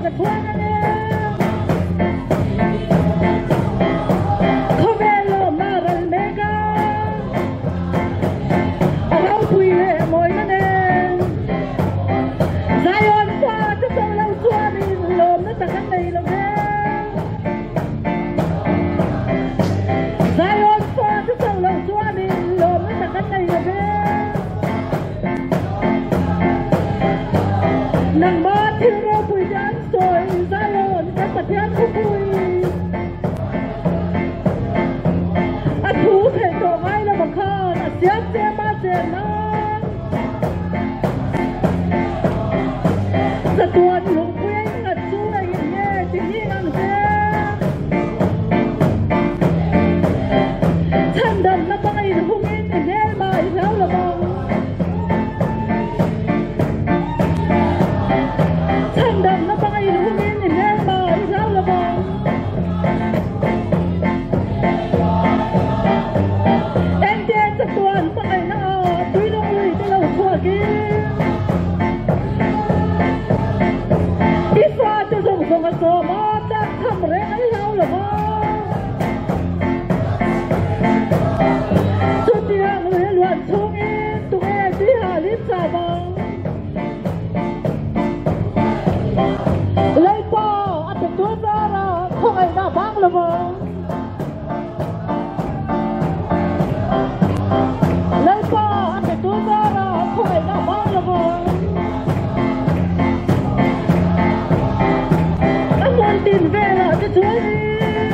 ka chhuang a nia. Khawvel lawmna ral mek a, a ropui leh mawina nen. Zion fa te cho lo chuanin lawmna tak an nei lo ve. Zion fa te cho lo chuanin lawmna tak an nei lo ve. Nangmah thil ropui te an sawi Zion kan Pathian khawpui. A thu theih tawh ngai lo ang khan a siam che ma chen nan. Chatuan lungpui a innghat chu engin nge ti hing ang che? Chhandamna hmanga inhungin i hmelma i hlau lo ang. Chhandamna hmanga inhungin i hmelma i hlau lo ang. Engte chatuan hmangaihna ah tuilung lui te lo chhuakin i fate zawng zawng a sawm a, tlak cham reng an hlau lo va. Chutiang lui a luan chhungin tunge tui hal in chah vang? Lalpa a pe tur zara khawngaihna a bang lo vang. Lalpa a pe tur zara khawngaihna a bang lo vang. A hmun tin velah te chuanin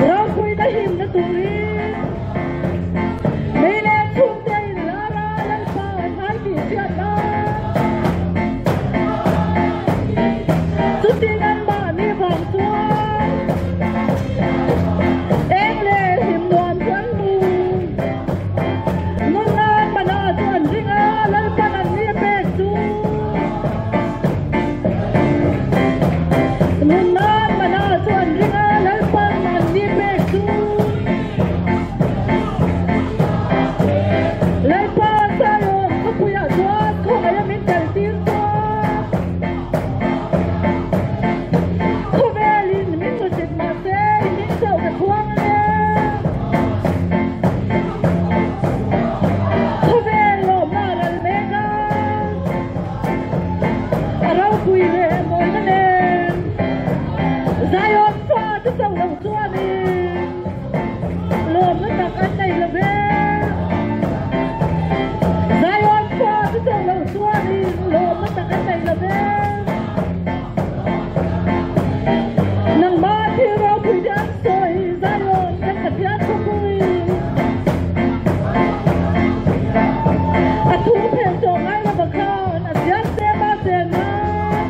ropuina himna turin mei leh chhungte in lar a Lalpa hnai tih hriatna. Chutin anmahni vang chuan eng leh hlim nuam chu an hmu. Nunnan mana chu an ring a, Lalpan an ni a pek chu. Nunnan mana chu an ring a, Lalpan an ni pek chu. Lalpa Zion khawpuiah chuan khawngaih a min tel tir chuan khawvelin min hmusit mahse i hming chauh ka chhuang a nia. Khawvel lawmna a ral mek a, a ropui leh mawina nen Zion fa te chauh lo chuanin Lawmna tak an nei lo ve. Zion khua chu chauh lo chuanin lawmna tak an nei lo ve. Nangmah thil ropui te an sawi Zion kan Pathian khawpui. A thu phelh tawh ngai lova khan a siam che ma chen nan.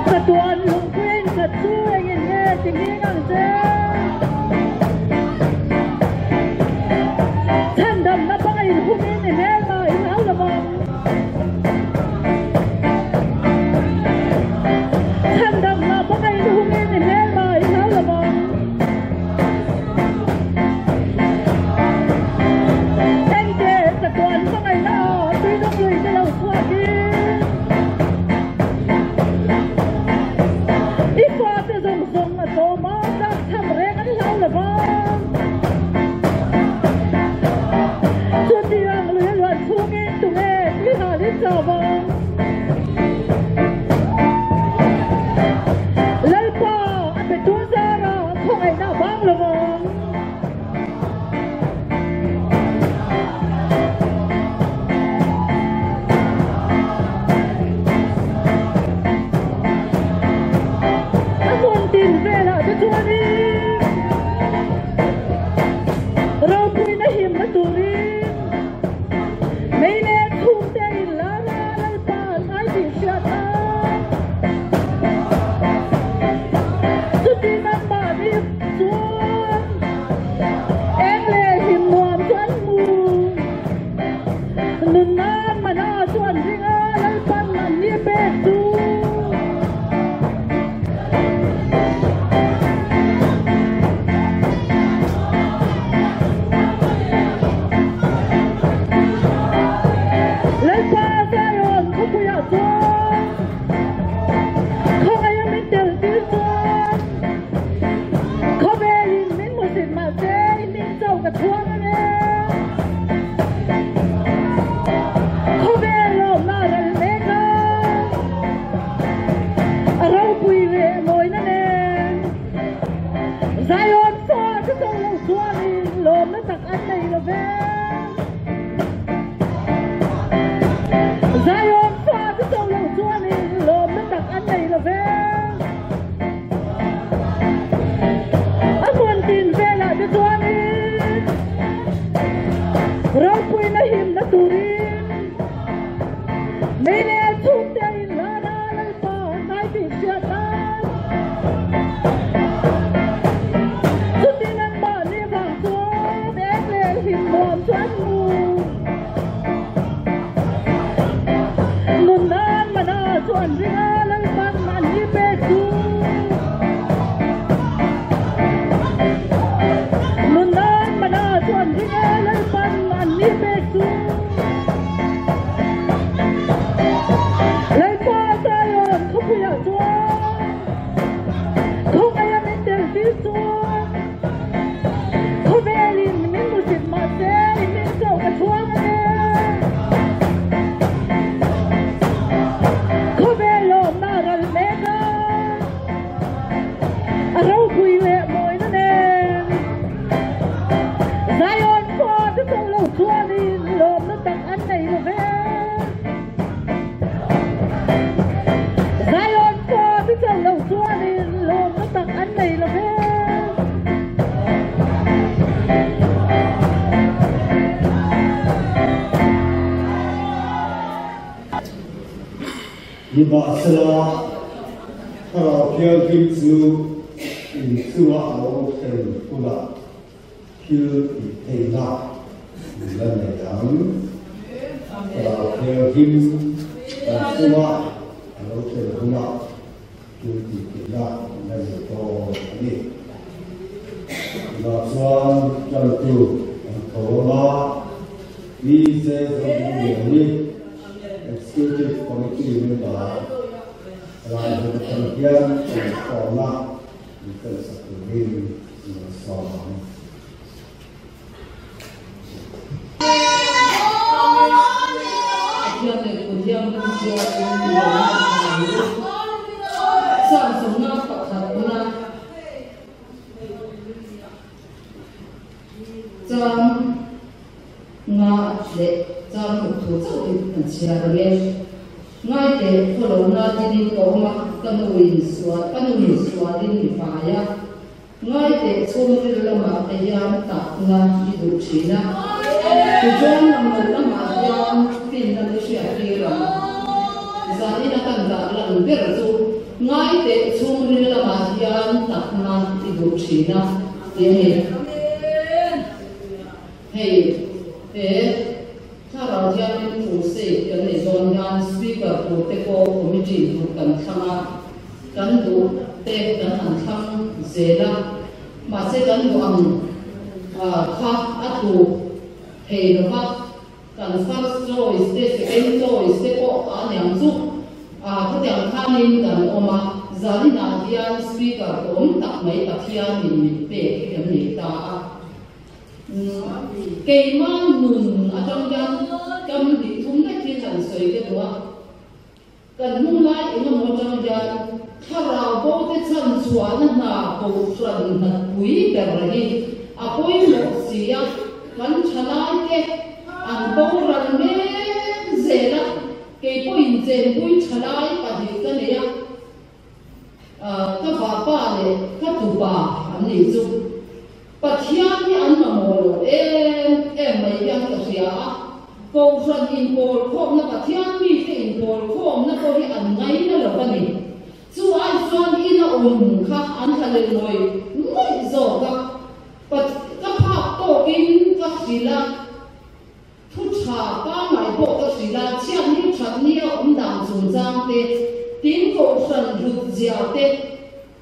Chatuan lungpui a inkhat chu engin nge ti nghing ang che? Chhandamna panga inhumin i hmelma i hlau lo vang. Chhandamna panga inhumin i hmelma i hlau lo vang. Engte chatuan hmangaihna ah tuidawng lui te lo chhuakin i fate zawng zawng a sawm a, tlak cham reng an hlau lo va. Chutiang lui a luan chhungin tunge tui hal in chau vang? Lalpa a pe tur zara khawngaihna a bang lo vang. A hmun tin velah te chuanin ropuina himna turin mei leh chhungte in lar a. Mei leh chhungte a inlan a, Lalpa hnai tih hriat nan. Chutin anmahni vang chuan eng leh hlim nuam chu an hmu. Nun nan mana chu an ring a, Lalpan an ni pek chu. Nun nan mana chu an ring a, Lalpan an ni pek chu. Lalpa Zion khawpuiah chuan khawngaih min tel tir chuan khawvelin min hmusit mahse i hming chauh ka chhuang a nia. Khawvel lawmna ral mek a, a ropui leh mawina nen Zion khua te chauh lo chuanin lawmna tak an nei lo ve. Zion khua te chauh lo chuanin lawmna tak an nei lo ve. Nimahsela, Thlarau Thianghlim chu in chungah a lo thlen hunah thil tih theihna in la nei ang. Thlarau Thianghlim kan chungah a lo thlen hunah thil tih theihna in la nei dawn a ni. Tunah chuan tantu kan tho ang a, PJ Zodingliani, Executive Committee member lai hun atang hian inkhawmna min felsak turin min rawn sawm ang. Pathian leh Pathian siain lawmna a hmu. Samsona pakhatna chang nga leh chang ruk thu chauh hi kan chhiar ang e. Ngaite khawlona dinin ka awm a, ka nuin sual ka nuin sualin mi fai a. Ngaiteh chhungril lamah te hian takna i duh thin a, tichuan lang lo lamah hian finna te hriat tir ang. Zanin a kan dah lan ber chu ngaiteh chhungril lamah hian takna i duh thin a tih a ni. Hei he thlarau thiangin crusade kan nei dawn hian speaker tur te pawh committee duh kan thlang a, kan duh te kan han thlang zel a, mahse kan duh ang kha a tlu thei lo va, kan first choice te second choice te pawh a niang chu khatiang khanin kan awm a, zaninah hian speaker awm tak mai Pathianin min pek hi kan nei ta a. Keimah nun atang hian kam hnih thum lek hi han sawi ka duh a, kan hnung lai eng emaw atang hian thlarau bo te chhan chhuahna hna kohhran hnathpui ber hi a pawimawh si a, kan thalai te an boral mek zel a, kei pawhin chenpui thalai pahnih ka nei a. Ka vapa leh ka tupa an nih chu Pathian hi an mamawh lo em em mai hian ka hria a, Kohhran inpawlkhawmna Pathian mite inpawlkhawmna pawh hi an ngaina lo a ni. Chu ai chuan ina awm kha an tla leh ngawih ngawih zawk a, ka phak tawkin ka hrilh a. Thu tha pangngai pawh ka hrilh a, chhiat ni that nia awm dan chungchang te, tin kohhran hlut zia te,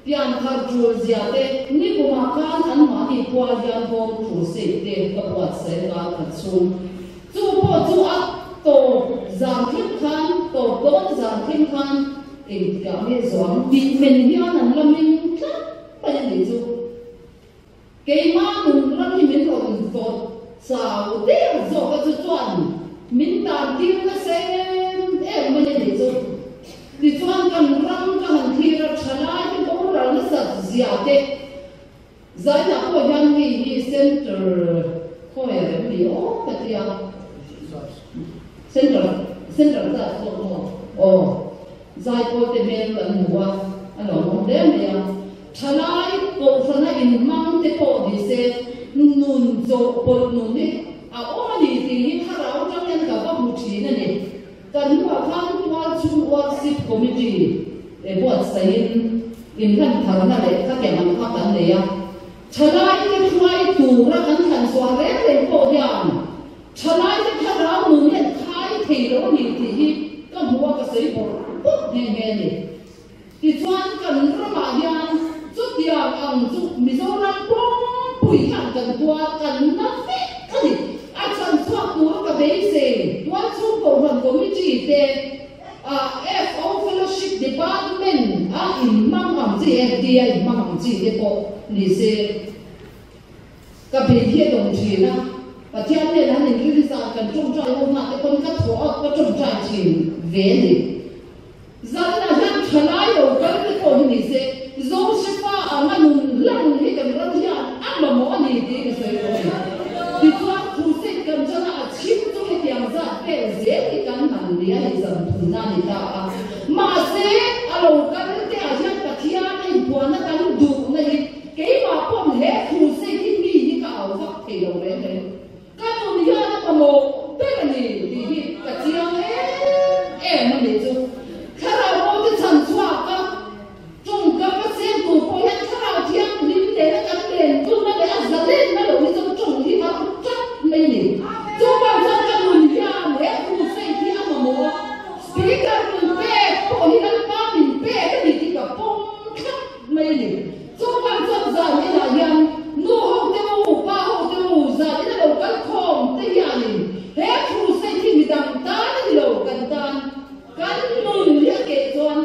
pian thar tul zia te, nikumah khan anmahni pual hian home crusade te ka buatsaih a khat chhung. Chu pawh chu a tawp zan thleng khan, tawp dawn zan thleng khan engtikah nge zuam tih men hian an la meng tlat mai a nih chu. Keimah nun ram hi min rawn vawt chau der zawk a chu chuan min tan tir nasa em em mai a nih chu. Tichuan kan ram ka han thlir a thalai te boral nasat zia te zainah pawh hian hei hi center khawi a rem ni aw ka ti a. Center center zat zawk maw? Aw zaipawl te hmel kan hmu a a lawmawm hle mai a. Thalai kohhrana inhmang te pawh ni se, nun chawhpawlh nun hi a awm a ni tih hi thlarau tang hian ka va hmu thin a ni. Kan hnuah khan. Worship Committee buatsaihin inhlan tharna leh khatiang ang kha kan nei a. Thalaite hruai tura kan thlan chhuah reng reng pawh hian thalaite thlarau nun hian khai thei lo a ni tih hi ka hmu a, ka sawi bawrh bawrh nghe nghe a ni. Tichuan kan ramah hian chutiang ang chu Mizoram pawmpui hian kan tuar kan na vek a ni. A chhan chhuak tura ka beisei Tualchhung Kohhran Committee te, FO Fellowship Department a inhmang ang chi, FD a inhmang ang chi te pawh ni se ka bei hi a dawng thin a. Pathian nen han inrin zan kan tawngtai ho hna te pawn ka thaw a, ka tawngtai thin ve a ni. Zanah hian thalai lo kal te pawh hi ni se, Josefa anga nun lang hi kan ram hian a mamawh a ni tiin ka sawi tawh a ni. Tichuan crusade kan chana a chhim chu hetiang zat vel zel hi kan han ni a hei zan thumna a ni ta a. Mahse a lo kal te ah hian Pathian a inpuanna kan duhna hi keimah pawn he crusade hi mi hi ka au vak thei lo reng reng. Ka nun hian a mamawh ber a ni tih hi ka chiang em em a nih chu. Thlarau bo te chhan chhuak a, tawngkam a siam tur pawh hian thlarau thianghlim nena kan len tunna leh a zalenna lo hi chuan tawng hi har tlat mai a ni. Chuvang chuan ka nun hian he crusade hi a mamawh a, speaker min pek pawh hi Lalpa min pek a ni tih ka pawm tlat mai a ni. Chuvang chuan zan inah hian nu ho te u, pa ho te u, zan ina lo kal khawm te hianin he crusade hi midang tan a ni lo, kan tan, kan nun hi a keh chuan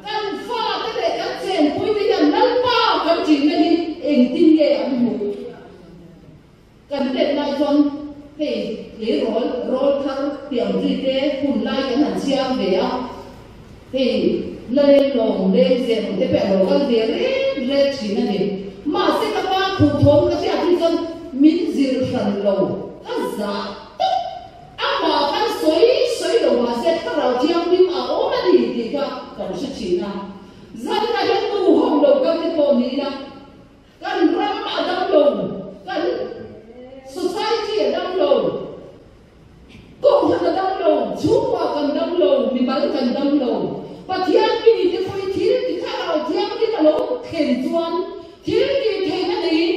kan fate leh kan chenpui te hian Lalpa kan ṭihna hi engtin nge an hmuh? Kan tet lai chuan hei tleirawl rawl thar tiang zui te hun lai kan han chhiar ve a, hei Laleng lawng leng zel ang te pawh a lo kal ve reng reng thin a ni. Mahse ka pa khuh thawm ka hriat hi chuan min zir hran lo, ka zah tawp. Amah khan sawi sawi lo mahse thlarau thianghlim a awm a ni tih kha kan hre thin a. Zanah hian nu ho lo kal te pawh ni ila, Kan ram a dam lo, kan society a dam lo, kohhran a dam lo, chhungkua kan dam lo, mimal kan dam lo. Pathian mi te pawhin thil ti thlarau thianghlim a lo thlen chuan thil tih theihna neiin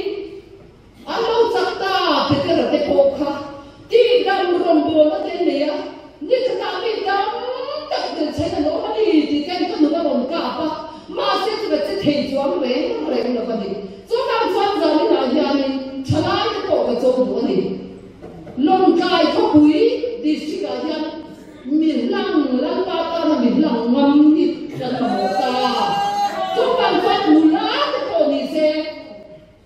an lo chak ta Petera te pawh kha tihdam rawngbawlna te an nei a, ni khatah mi tam tak belhchhen an awm a ni tih te an ka nun a rawn kap a. Mahse chu ka che thei chuang reng reng lo a ni. Chuvang chuan zaninah hianin thalai te pawh ka cho duh a ni. Lawngtlai khawpui district ah hian mi hlang Lalpa tana mi hlang ngam hi kan mamawh ta. Chuvang chuan nula te pawh ni se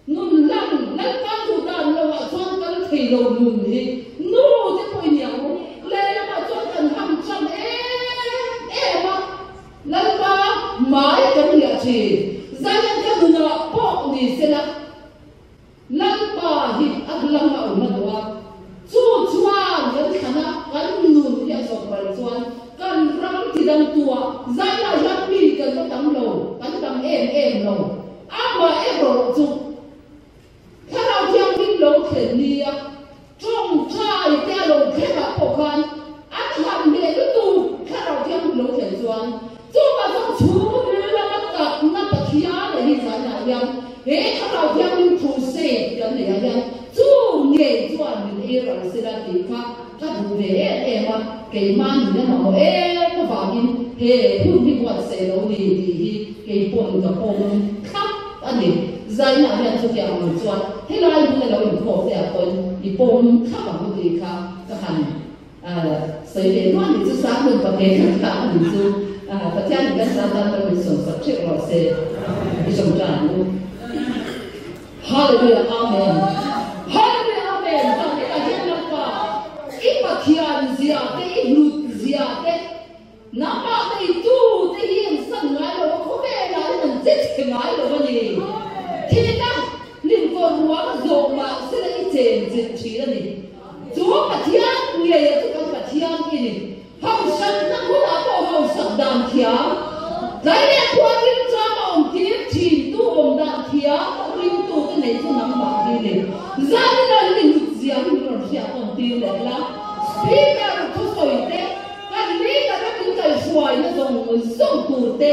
nun hlang Lalpa duh dan lo ah chuan kal thei lo nun hi nu te pawh i ni ang u. Lehlamah chuan kan ham cham em em a. Lalpa hmai kan riah thin. Zion ka nunah pawh ni sela, Lalpa hi a hlang a awm a duh a. Chu chuan kan thlan a, kan nun hi a zawk ral chuan kan ram tidangtuah Zion-ah hian mi kan va tam lo, kan tam em em lo. Amah erawh chu Thlarau Thianghlim lo thlen nia tawngtai te a lo thlengah pawh khan an han hneh lutuk Thlarau Thianghlim lo thlen chuan chuvah chuan chhungril lama takna Pathian leh hi zanah hian he Thlarau Thianghlim crusade kan neihah hian chu ngei chuan min ei ral sela tih kha ka duh ve em em a, keimah nun a mamawh em avangin he hun hi buatsaih lo ni tih hi keipawn ka pawm thlap a ni. Zainah hian chutiang ang chuan helai hmun a lo inkhawm te ah pawhin i pawm thlap ang u tih kha ka han sawi ve nual ni chu sang hun pa ke kha kha a ni chu Pathian in kan san tan pawh min sawm sak theuh rawh se i sawm tan ang u. Hallelujah Amen Hallelujah Amen Zaninah hian Lalpa i Pathian zia te i hlut zia te Nangmah neitu te hi an san ngai lo a, khawvelah hian an che chhe ngai lo a ni. Thihna hlimkawr ruang zawh mah sela i chen chilh thin a ni. Chu Pathian ngeia chu kan Pathian i ni. Hausakna hunah pawh hausak dan thiam, tlai leh khua ringchang a awm tir thin tu awm dan thiam ringtu te nei chu nangmah hi ni. Zanin i hlut zia hi min rawn hriat tawn tir leh la. Speaker thusawi te. Kan leader a min kal hruaina zawng zawng turte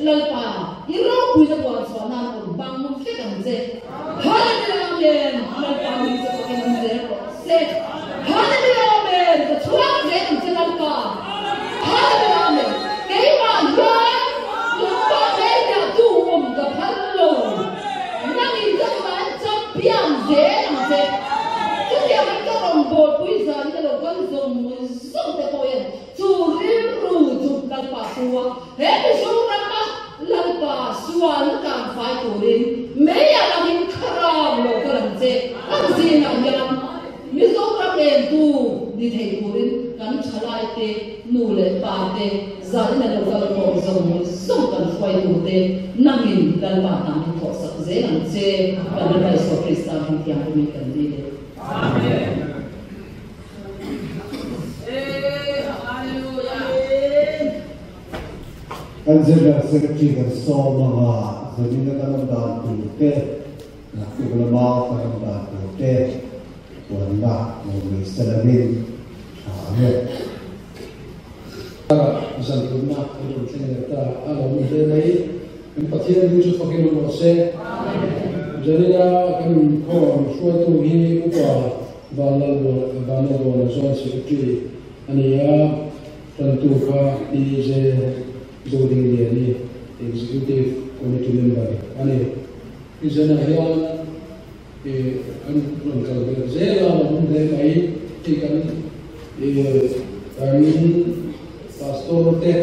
Lalpa i ropuina puan chhuah nan rawn hmang vek ang che. Hallelujah Amen Lalpa min che fakin awm zel rawh se. Hallelujah Amen ka chhuak zel ang che Lalpa. Hallelujah Amen keimah hian Lalpa hmel tu awm ka phal lo. Nangin ka nunah an champion zel ang che. Chutiang in ka rawn bawlpui zan in a lo kal zawng zawng te pawh hian chu rilru chu Lalpa chunga he Mizoram a Lalpa sualna kan fai turin mei a langin thlarau lo kal ang che. Kan zingah hian Mizoram entu ni thei turin kan thalai te, nu leh pa te, zanin a lo kal khawm zawng zawng kan hruaitu te nangin Lalpa hna min thawhsak zel ang che. Kan Lalpa Isua Krista hming thianghlimin kan dil e. Amen. Kan General Secretary kan sawm anga zanin a kan awm dan tur te, naktuk lama kan awm dan tur te puanna lo nei selamin tha ang e. Karah zan thumna a rawn thleng leh ta a lo ni hle mai. Kan Pathian hming chu fakin awm rawh se. Zanina kan inkhawm hruaitu hi Upa Vanlalbuana Joint Secretary a ni a, tantu kha PJ Zodingliani, Executive Committee Member a ni. Zanah hian an rawn kal belh zel a, lo awm hle mai. Hei kan kan pastor te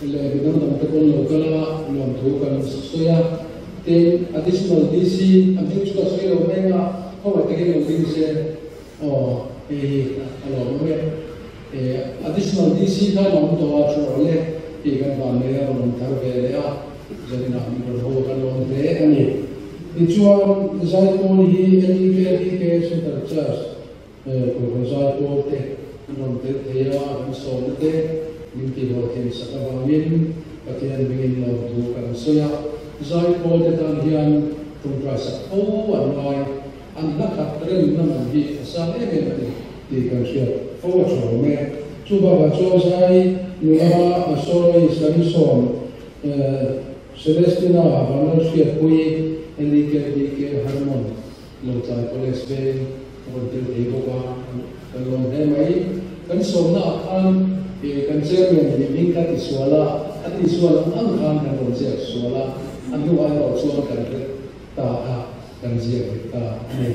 leh mi dang dang te pawn lo kal a, nuamthu kan sawi a. Tin, additional DC a hming chu ka sawi lo mai a, khawngaih takin lo ding se aw, hei hi a lawm awm e. Additional DC kha an awm tawh a, thu rawh le, tih kan van nei a, rawn awm thar ve leh a, zaninah min rawn haw kan lawm hle a ni. Tichuan, Zaipawl hi LEKDK Central Church Kohhran Zaipawl te an rawn tel thei a, kan sawmna te min tihhlawhtlin sak avangin Pathian hmingin lawmthu kan sawi a. Zaipawl te tan hian tawngtai sak fo an ngai. An hla khat remna man hi a sang em em a ni tih kan hriat fo a tha awm e. Chu bakah chuan zai nula Soloist kan sawm Celestina Vanlalhriatpui, LEKDK Harmon Lawngtlai College veng a rawn tel thei bawk a, kan lawm hle mai. Kan sawmna ah khan kan chairman nih hming kha ti sual a, a ti sual ang ang khan kan rawn ziak sual a, a hnuah erawh chuan kan hre ta a, kan ziak dik ta a ni.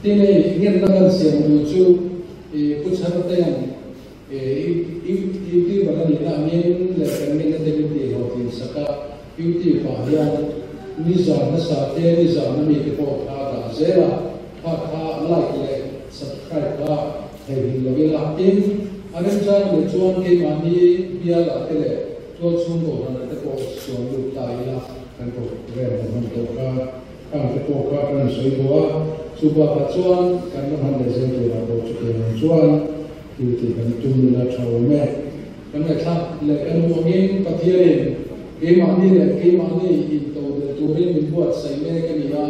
Tin hei ngenna kan siam duh chu Pu Chhartea'n YouTuber a nihna angin leh kan ngenna te min tihhlawhtlin sak a, YouTube ah hian nizan hmasa te nizan ami te pawh kha a dah zel a, kha kha like leh subscribe kha theihnghilh lo ila. Tin, a remchang leh chuan keimahni bial ah te leh tualchhung kohhran ah te pawh sual lut ta ila kan program kan hman tawh kha Kang te pawh kha kan insawi duh a, chu bakah chuan kan la hman leh zel turah pawh chutiang ang chuan thil tih kan tum nula tha awm e. Kan ngaihthlak leh kan hmuh angin Pathianin keimahni leh keimahni into del turin min buatsaih mek a ni a,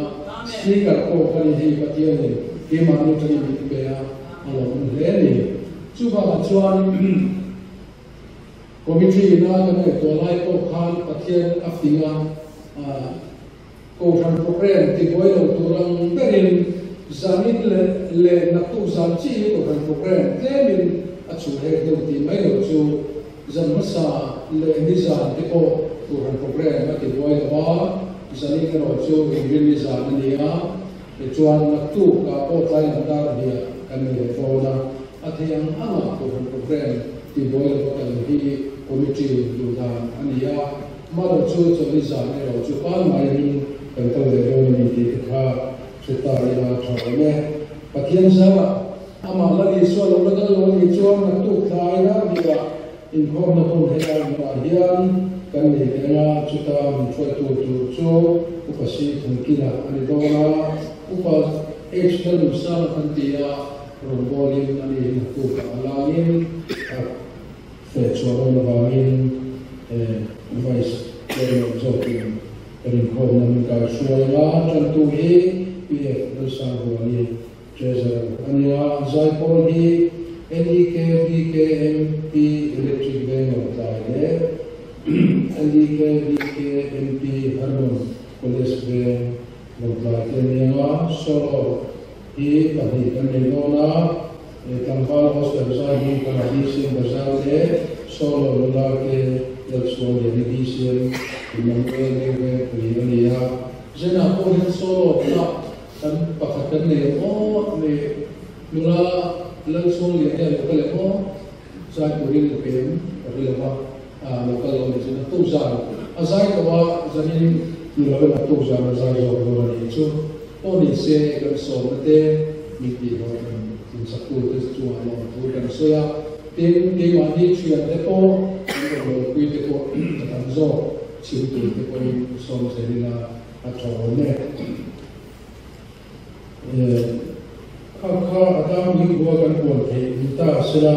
Speaker pawh kha ni hei Pathianin keimahni atangin min pe a, a lo awm hle a ni. Chu bakah chuan Committee ina kan ngaihtuah lai pawh khan Pathian a fing a, Kohhran program tibuai lo tur ang berin zanin leh leh naktuk zan chi hi kohhran program tlemin a chhuh hek deuh tih mai lo chu zan hmasa leh ni zan te pawh kohhran program a tibuai lo a, zanin erawh chu inrin ni zan a ni a, tichuan naktuk ah pawh tlai lam dar hniah kan ni leh dawn a, a thei ang anga kohhran program tibuai lova kal hi committee duh dan a ni a. Maro chu chawlhi zan erawh chu pangngai in kan kal leh dawn a ni tih te kha hre ta ila tha awm e. Pathian zarah amah la Isua lo la kal lo a nih chuan naktuk thlai rar bikah inkhawmna hun helai hmunah hian kan nei leh ang a, chuta min hruaitu tur chu Upa Si Thungkina a ni dawn a, Upa H Lalnusanga kan ti a, rawngbawlin a ni hi naktukah a langin a Feh chhuah dawn avangin Vice Chairman zawkin kan inkhawmna min kai hruai ang a, tantu hi PF Lalsanghuani Treasurer a ni a, Zaipawl hi L E K B K M P Electric Veng Lawngtlai leh L E K B K M P Hermon College Veng Lawngtlai te an ni ang a, solo hi pahnih kan nei dawn a, tlangval Oscar Zai hi kan a BCM Bazar leh solo nula te Lalchhuang Liani BCM Emmanuel Leng Vengpui a ni a. Zenah pawh hian solo kha kan pakhat kan nei ang aw, nei nula Lalchhuang Liani a lo kal em aw, zai turin ka pe em ka hre lo va, a lo kal lo ni chuan a tuk zan a zai tawh a, zanin ni lovin a tuk zan a zai zawk dawn a nih chu. Pawh ni se kan sawmna te min tih hlawh kan inchaktu te chungah lawmthu kan sawi a, tin keimahni thian te pawh kan rawn lawmpui te pawh a tam zawk chhim tur te pawhin sawm zel ila a tha awm e. Kha kha a tlangpui khua kan puan theih ni ta sela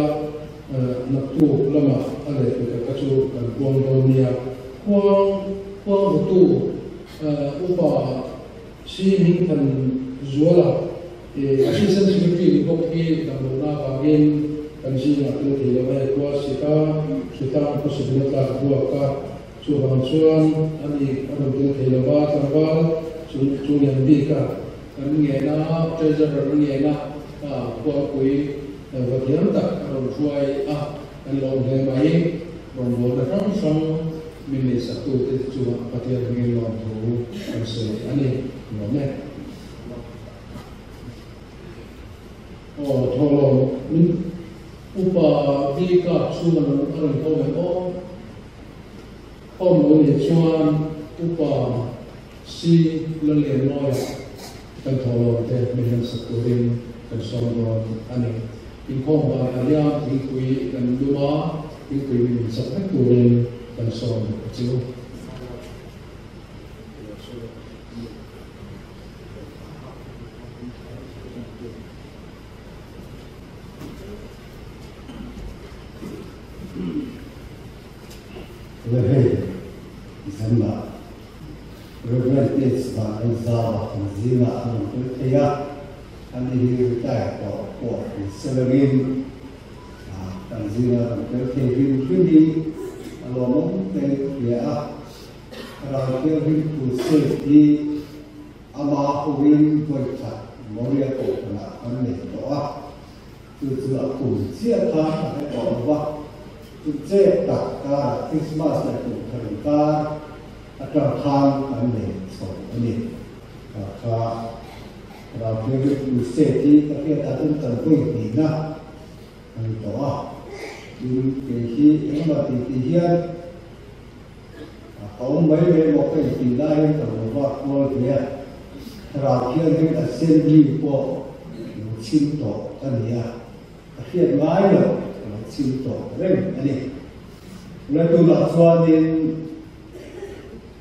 naktuk lamah a leh pe ka chu kan puang dawn nia. Khuang khuang vutu upa Si Hmingthan Zuala, Assistant Secretary ni bawk hi damlohna avangin kan zingah tel thei lo e, khua sika hritang khawsik na tlak buak a, chuvang chuan ani a rawn tel thei lo va, tlangval chung chu lian bik a kan ngen a, Treasurer a ngen a, khualpui va thiam tak a rawn hruai a, kan lawm hle mai, rawngbawlna hrang hrang. Min neihsaktute chungah Pathian hming lawmthu kan sawi a ni. Nuam e. Aw thawhlawm min upa bika chhung a rawn a rawn khawm em aw. Khawm lo nih chuan upa si Lallianmawia kan thawhlawm te min han sak turin kan sawm dawn a ni. Inkhawm banah hian thingpui kan lum a, thingpui min insak vek turin kan sawm bawk a chu. Le hei, zanah Reverend Gates van Aizawah kan zingah an rawn tel thei a. Ani hi retire tawh pawh ni se lovin kan zinga kan tel thei hrim hrim hi a lawmawm hle hria a. Thlarau Thianghlim Crusade hi ama hovin vawi khat Moria Kohhranah kan nei tawh a, chu chu a kum chiah kha ka hre tawh lo va, chu chet tak karah Christmas leh kum thar inkar atang khan kan nei chho a ni. Kha Ralthianghlim Crusade hi ka hriatah chuan tanpui hnihna a ni tawh a, tin kei hi engemaw ti ti hian ka awm mai mai emaw ka intih laiin ka lo vak kual ve a, Ralthianghlim Assembly pawh lo chhim tawh ka ni a, ka hriat ngai lo ka lo chhim tawh reng a ni. Tunlai tunah chuanin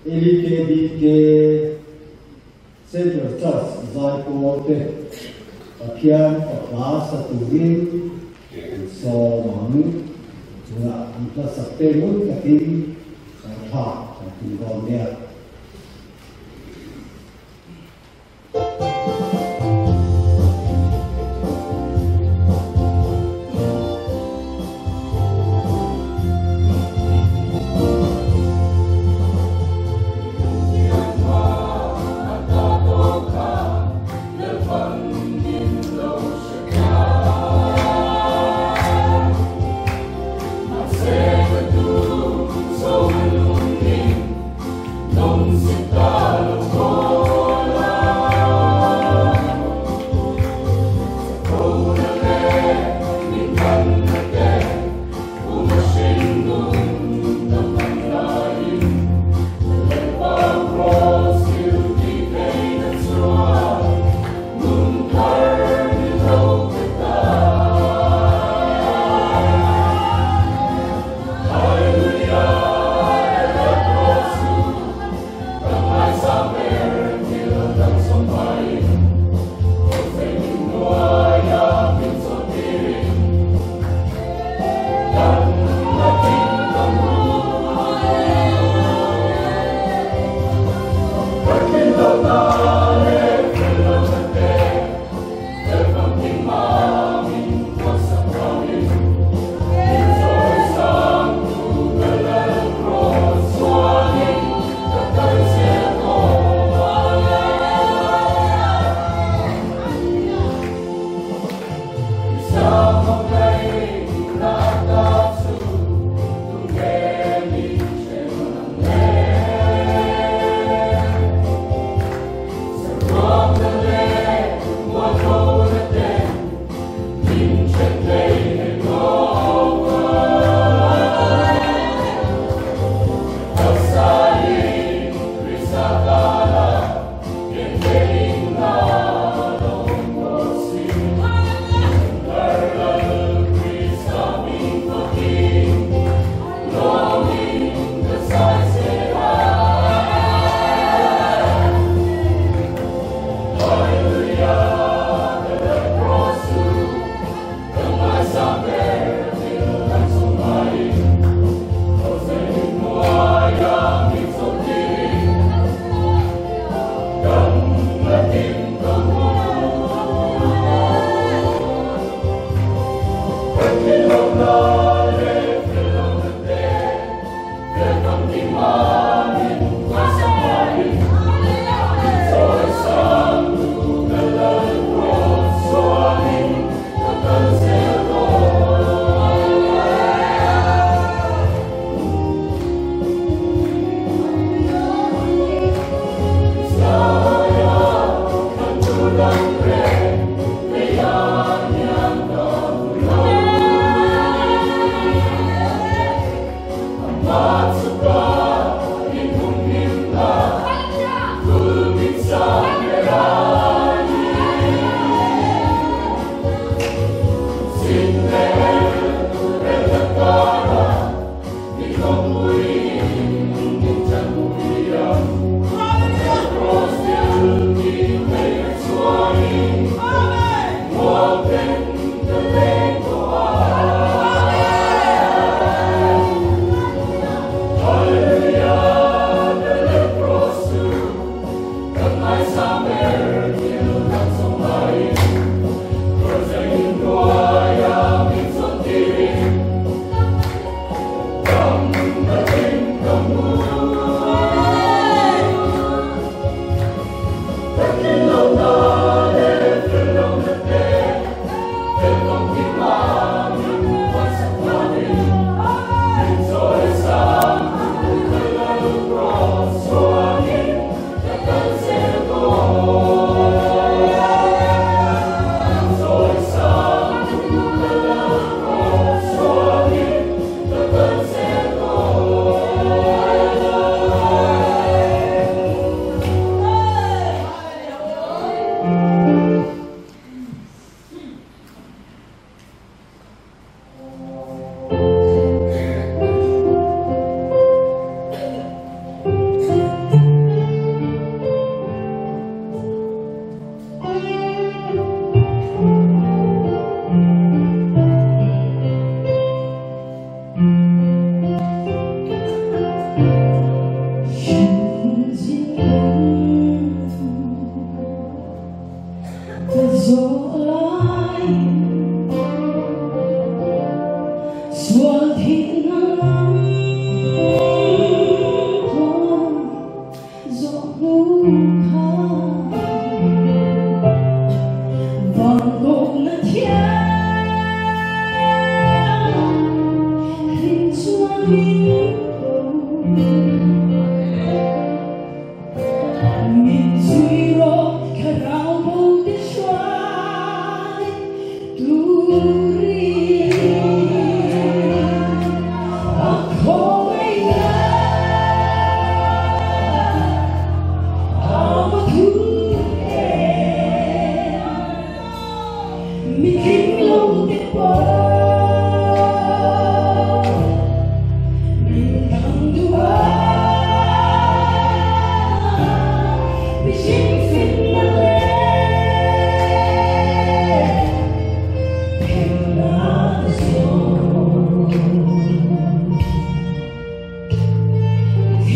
LEKBK Central Church zaipawl te Pathian fapa sa turin an sawm ang. Tunah an hla sak te ngun takin kan thlak kan tum dawn nia.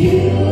Amen.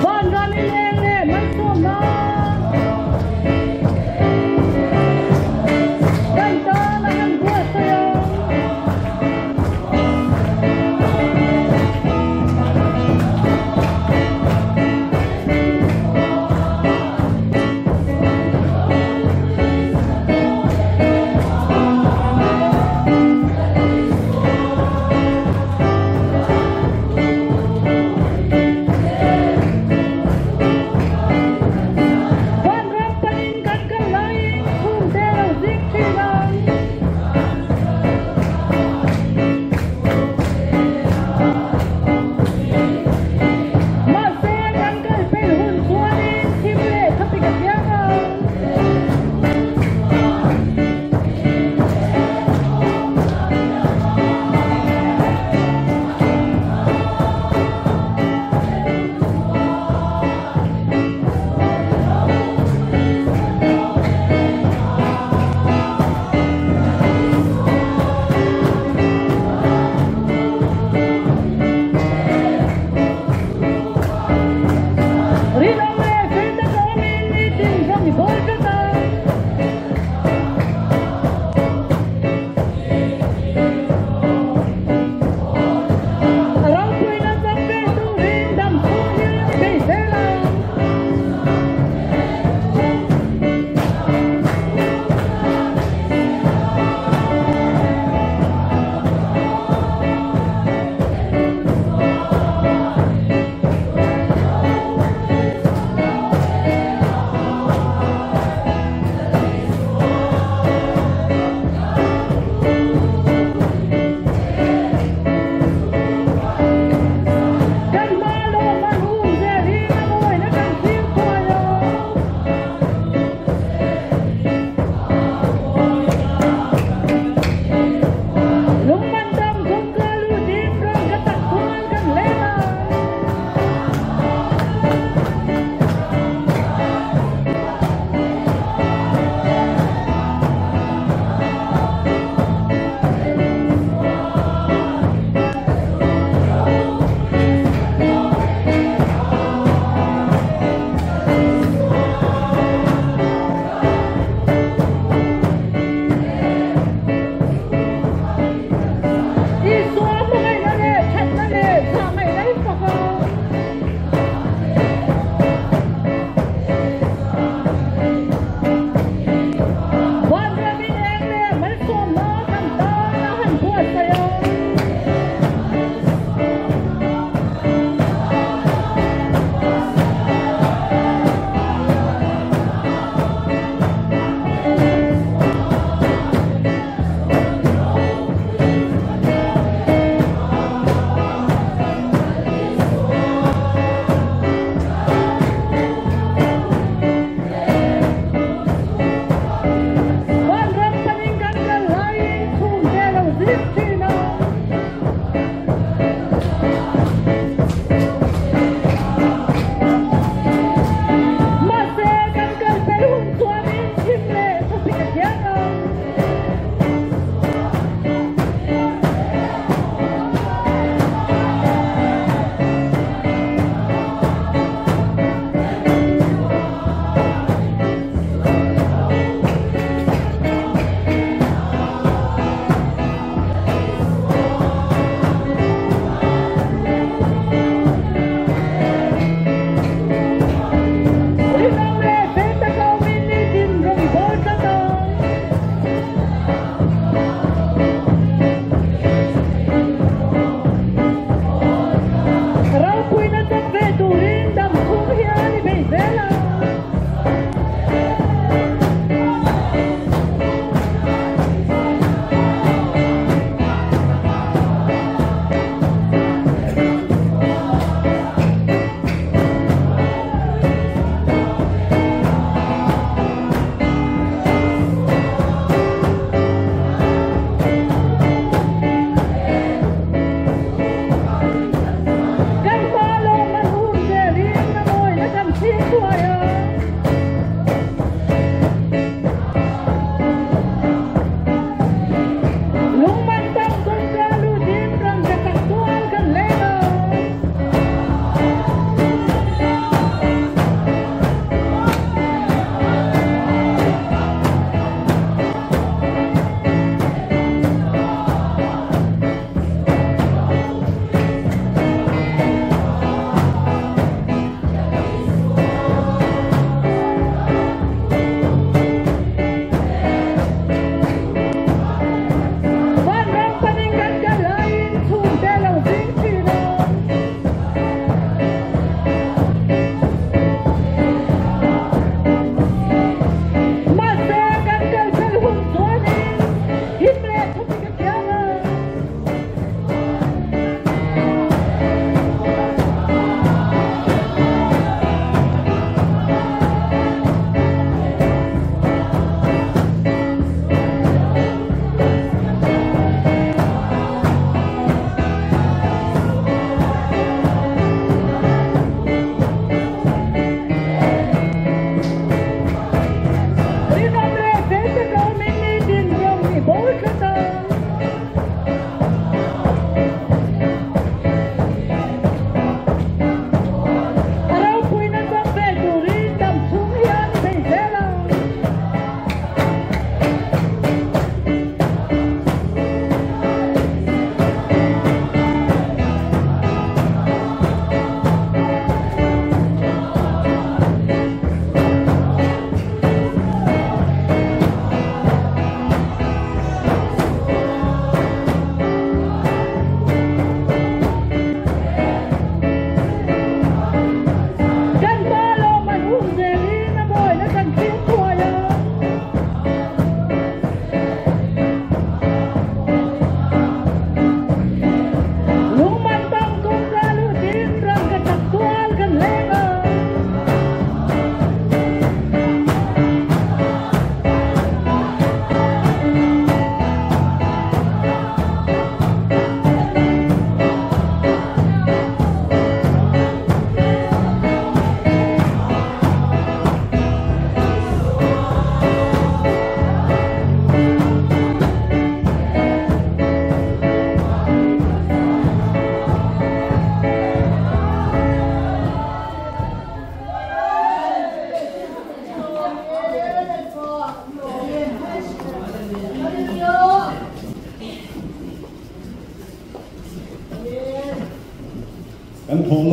Van ram i leng leh malsawmna. Kan tan a kan buatsaih ang. Van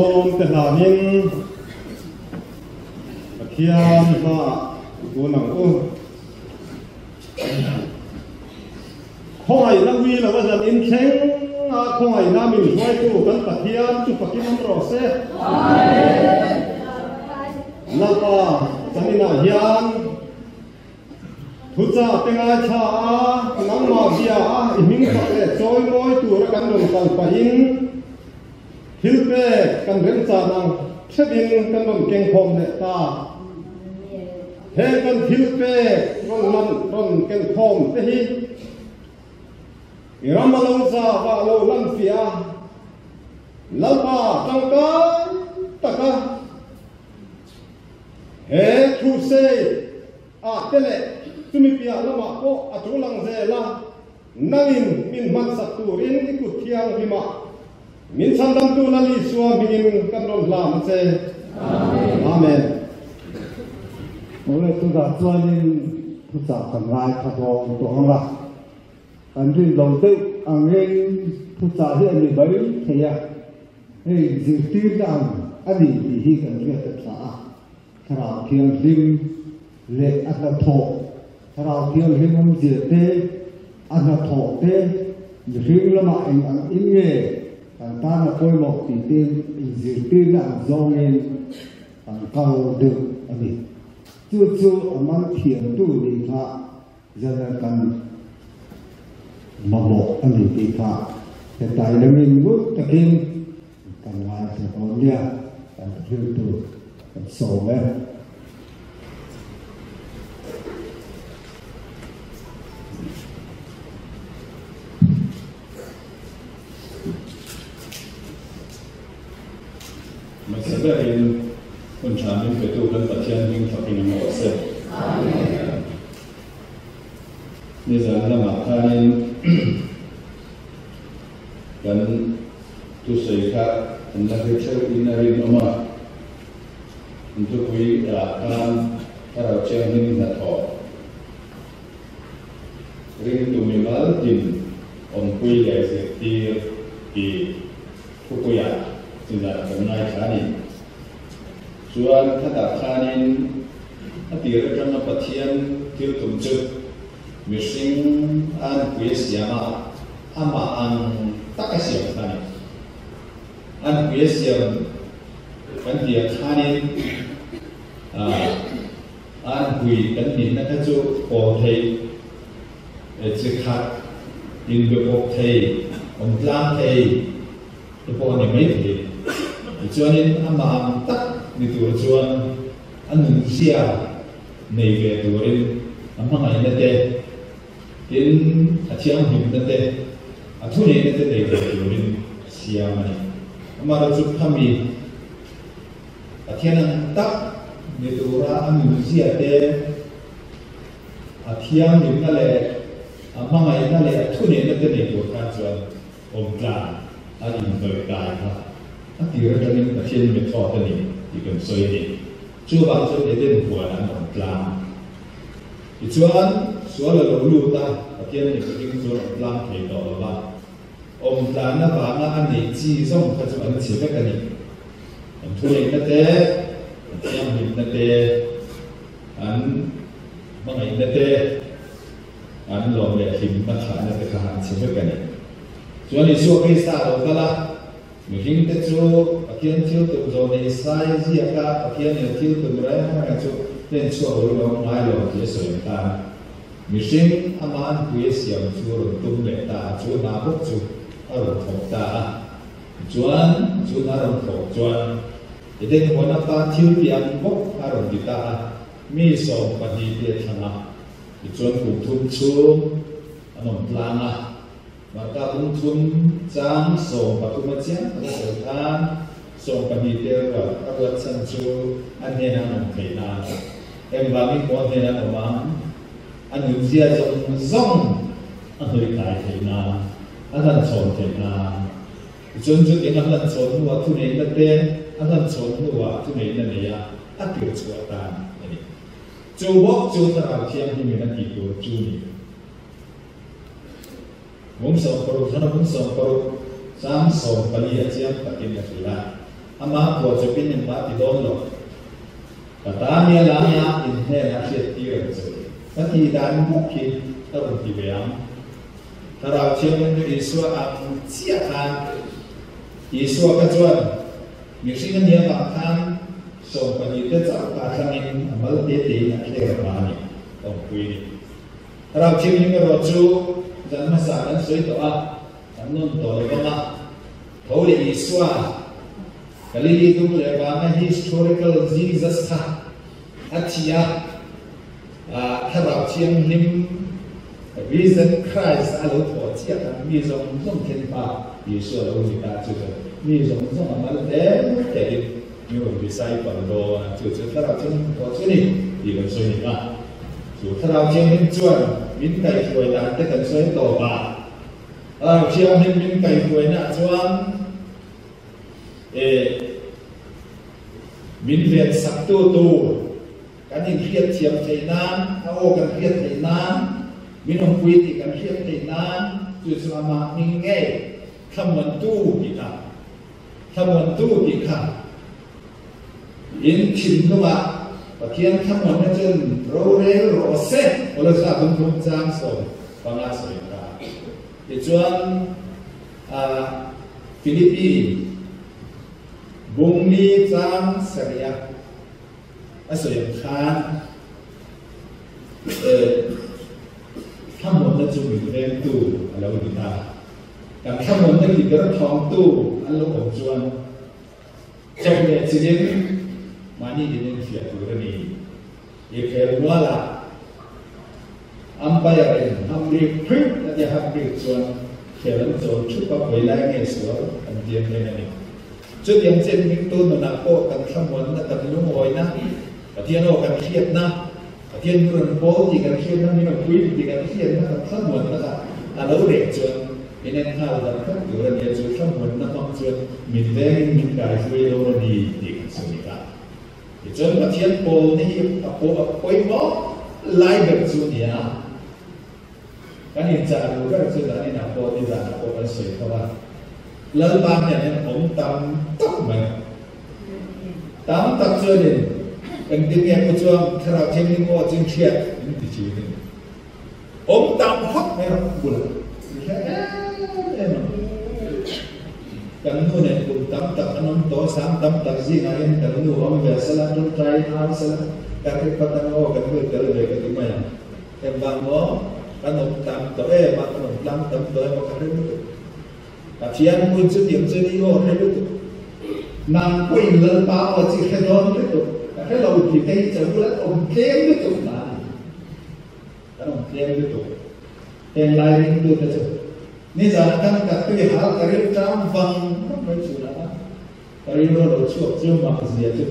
Lawm te hlanin Pathian hmaah i kun ang u. Khawngaihna ui lova zan in thleng a, khawngaihna min hruaitu kan Pathian chu fakin awm rawh se. Lalpa zan inah hian Thuchah te ngaithla a, nangmah bia a i hming fak leh chawi mawi tura kan rawn kal pahin thil pek kan remchan ang hrevin kan rawn keng khawm leh ta. He kan thil pek rawn lan rawn ken khawm te hi i ram a lo za va lo lan fiah a, Lalpa tangkai taka He crusade ah te leh chumi piah lamah pawh a tul ang zel a, nangin min hmansak turin i kut thianghlim ah min chhandamtu Lal Isua hmingin kan rawn hlan a che. Amen. Awle tunah chuanin thuchah kan ngaithla dawn tawh ang a, kan rin lo deuh angin thuchah hi a ni mai thei a. Hei zirtirna ang a ni tih hi kan hriat a tha a, Thlarau Thianghlim leh a hnathawh, Thlarau Thianghlim awmzia te, a hnathawh te, mihring lamah eng ang in nge kan tan a pawimawh tih te inzirtirna ang zawngin kan kal deuh a ni. Chu chu a man thiamtu nih kha Zana kan mamawh a ni tih kha hetlai lamin ngut takin kan ngaithla dawn nia, kan hriltu kan sawm e. Hmasa berin hun tha min petu kan Pathian hming fakin a maw se. Amen. Nizan lamah khanin kan thusawi kha an la hre theuh in a rinawm a, an thupui ah khan Thlarau Thianghlim hnathawh ringtu mimal tin awmpui leh zirtir tih thupuiah nizan kan ngaithla a ni. Chuan khatah khanin a tir atanga Pathian thil tum chu mihring a nupui a siam a, amah ang tak a siam kha a ni. A nupui a siam kan tih ang khanin a nupui kan nihna kha chu pawl thei, chi khat, inbe pawp thei, awm tlang thei te pawh a ni mai thei. Tichuanin amah ang tak ni tur chuan A nunzia nei ve turin a hmangaihna te, tin a thianghlimna te, a thuneihna te nei ve turin a siam a ni. Amaherawhchu khami Pathian ang tak ni tura a nunzia te, a thianghlimna leh a hmangaihna leh a thuneihna te nei tur khan chuan awmtlang a inhnawih kai kha a tir atangin Pathian method a ni tih kan sawi a ni. Chuvang chuan Eden huan an awm tlang. Tichuan, sual a lo lut a, Pathian ni mihring chu an awm tlang thei tawh lo va. Awm tlan avanga a neih chi zawng kha chu an chhe vek a ni. An thuneihna te, an thianghlimna te, an hmangaihna te, An lawm leh hlimna thlahna te kha an chhe vek a ni. Chuan Isua Krista a lo kal a, mihringte chu Pathian thil tum zawh nei sai ziaka Pathian in a thil tum reng reng chu hlen chhuak lo in a awm ngai lo tih a sawi ang tan. Mihring amah an pui a siam chu a rawn tum leh ta a, chu hna bawk chu a rawn thawk ta a. Tichuan chu hna rawn thawk chuan Eden huana pa thil tih ang bawk a rawn ti ta a, mi 12 te a thlang a. Tichuan kum thum chhung an awm tlang a, Marka bung thum chang 13 a chiang tak a sawi khan 12 te ruat a ruat chhan chu a hnena an awm theih nan engvangin maw a hnena an awm ang? A nunzia zawng zawng a hnawih kai theih nan, a hlanchhawn theih nan. Tichuan chutiang a hlanchhawn hnuah thuneihna te a hlanchhawn hnuah thuneihna neia a tirchhuah tan a ni. Chu bawk chu Thlarau Thianghlimin a tih tur chu ni. Bung 60 thana bung 60 chang 14 a chiang takin a hrilh a. Ama phuahchawpin engmah ti dawn lo. Ka ta nia laia in hnenah hriattir ang che. Ka tih dan bawk hi ka rawn ti ve ang. Thlarau Thianghlim chu Isua ang chiah khan Isua kha chuan mihring a nia vang khan 12 te chauh kha thlangin a mal te tein a thleng hma a ni, awmpui ni. Thlarau Thianghlim erawh chu zan hmasa kan sawi tawh a, kan nawn tawh lo vang a, tho leh Isua, Galili dung leh vanga historical Jesus kha a thi a, Thlarau Thianghlim, Risen Christ a lo thawh chiah khan mi zawng zawng thlen hma Isua lo ni ta chu chu mi zawng zawng a mal hle hle in mi rawn disciple dawn a, chu chu Thlarau Thianghlim thawh chu ni tih kan sawi ni kha. Chu Thlarau Thianghlim chuan min kaihhruai dan te kan sawi tawp a, Thlarau Thianghlim min kaihhruaina ah chuan E, min ven saktu tur kan inhriat thiam theih nan, a aw kan hriat theih nan, min awmpui tih kan hriat theih nan, chu chu amah hming ngei thlamuantu tih kha, thlamuantu tih kha in thinlungah Pathian thlamuanna chuan rorel rawh se, Kolosa thumthum chang 15 sawi kha. Tichuan, a Philippi bungli chang sarih a sawi ang khan thlamuanna chu min vengtu a lo ni ta. Kan thlamuanna ki ber thawngtu an lo awm chuan chawp leh chilin mahni in enfiah tur a ni. I khel mualah umpire in ham rik phrit a tia ham rik chuan khel an chawl thup a pawi lai nge sual an tiam reng a ni. Chutiang chen hmingtu nunah pawh kan thlamuanna kan lungawina, Pathian aw kan hriatna, Pathian nu rawn pawl tih kan hriatna, min aw pui tih kan hriatna kan thlamuanna kha a lo reh chuan min en nghal dan khat tur a nia chu thlamuanna hmang chuan min vengin min kaihruai dawn a ni tih kan sawi ta. Tichuan Pathian pawlna hi a pawh a pawimawh lai ber chu a ni a, kan inchah duh ber chu dan inah pawh ni zanah pawh kan sawi tho a, Lalpa hian hian awm tam tak mai, tam tak chuanin engtin nge pu chuan Thlarau Thianghlim aw chu hriat min ti thin a ni. Awm tam phawt mai rawh bulah i hre em em ang. Kan nu nen kum tam tak an awm tawh, sang tam tak zingah hian kan nu awm ve sela, tawngtai in au sela, ka hre phawt ang aw kan nu tel ve ka ti mai ang. Engvang maw kan awm tam tawh em a, kan awm tlang tam tawh em a ka hre lutuk. Pathian hmun chu tiang chuan i aw hre lutuk. Nang pawhin Lalpa aw chi hre dawn lutuk, ka hre lo ti te hi chaw bulah awm tlem lutuk na a ni. Kan awm tlem lutuk. Heng lai ringtute chu nizan khan ka tui hal ka ril tang vang vang mai thin a, ka rilru a lo chhuak chu mak zia chu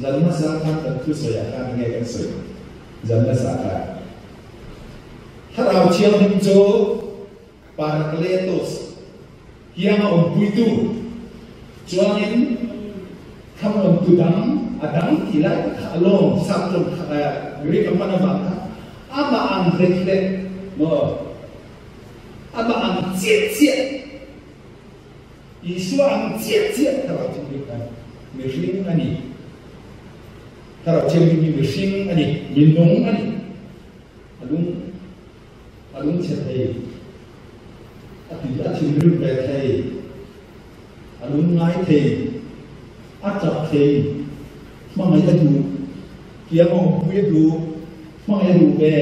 zan hmasa khan kan thusawi ah khan nge kan sawi zan hmasa khan Thlarau Thianghlim chu Parakletos hiang a awmpuitu chuanin thlamuantu dang a dang tih lai tak kha a lawm sap tlawm kha Greek a hman avang kha amah ang hlek hlek maw amah ang chiah chiah Isua ang chiah chiah Thlarau Thianghlim khan mihring a ni Thlarau Thianghlim hi mihring a ni minung a ni a lung A lungchhe thei, a ti a thinrim ve thei, a lungngai thei, a tap thei, hmangaih a duh, kiang a awmpui a duh, hmangaih a duh ve.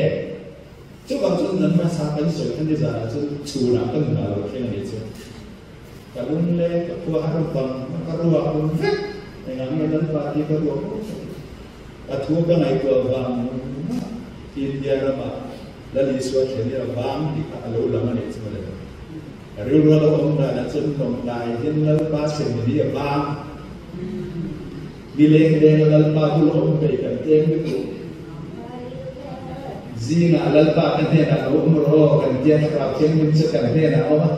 Chuvang chuan nan hmasa kan sawi kha nizanah chuan chhunah ka nunah lo thleng a nih chu. Ka lung le ka khua har vang ka ruak vek, engah nge Lalpa tih ka ruak vek ka ti. A thu ka ngaihtuah vang mah India ramah Lal Isua thlen i a vang tih kha a lo lang a nih chu mawle. Ka rilru a lo awm danah chuan lawmtlai hian Lalpa thlen hi a vang. Ni leng lenga Lalpa bul awm peih kan tlem lutuk. Zingah Lalpa ka hnenah lo awm rawh aw kan tia Thlarau Thianghlim chu kan hnenah a awm a,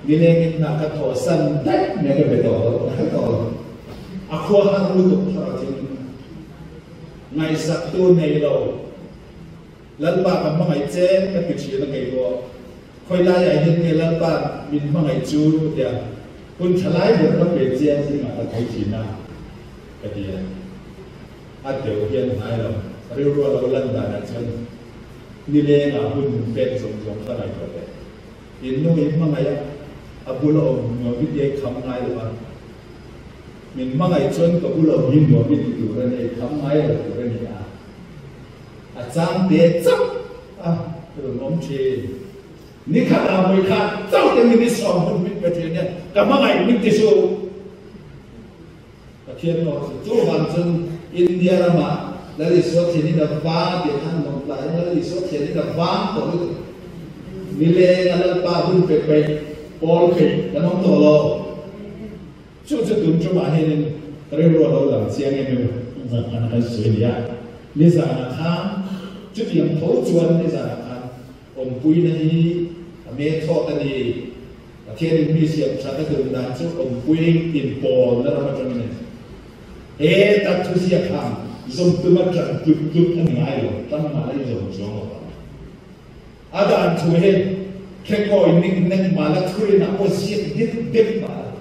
ni lengin hna ka thawhsan daih mai ka be tawh lo, ka hre tawh lo. A khua har lutuk Thlarau Thianghlim kha. Ngaihsaktu nei lo. Lalpa ka hmangaih che ka ti thin a kei pawh. Khawi laiah hian nge Lalpa min hmangaih chu tia hun tha lai ber ka pe chiang zingah ka thei thin a. Ka ti a. A deuh hian hnai lo. Rilru a lo lan danah chuan nilengah hun min pek zawng zawng kha ngaihtuah teh. In nu in hmangaih a, a bul a awm nuam i ti kham ngai lo a. Min hmangaih chuan ka bul a awm hi nuam i ti tur a ni, kham ngai lo tur a ni a. A chang te chauh a rawn awm thin. Ni khat ah mui khat chauh te min i sawm hun min pe thin hian ka hmangaih min ti suh. Pathian nawr chu chuvang chuan India ramah Lal Isua thianin a vang tih khan lawm tlaiin Lal Isua thianin a vang tawh lutuk. Nileng a Lalpa hun pe peih, pawl peih kan awm tawh lo. Chu chu tun tumah hianin rilru a lo lang chiang em em zan khan kan sawi a ni a. Nizanah khan chutiang tho chuan nizanah khan awmpuina hi a method a ni. Pathianin mi siam that a tum dan chu awmpui inpawlna ram atangin a ni. He tak thu ziak khan zawm tuma tan tlut tlut a ni ngai lo, tan mah la i zawm chuang lo vang. A dan thu hi khekawi nik nek mah la thurin ah pawh ziak dip dep mah la,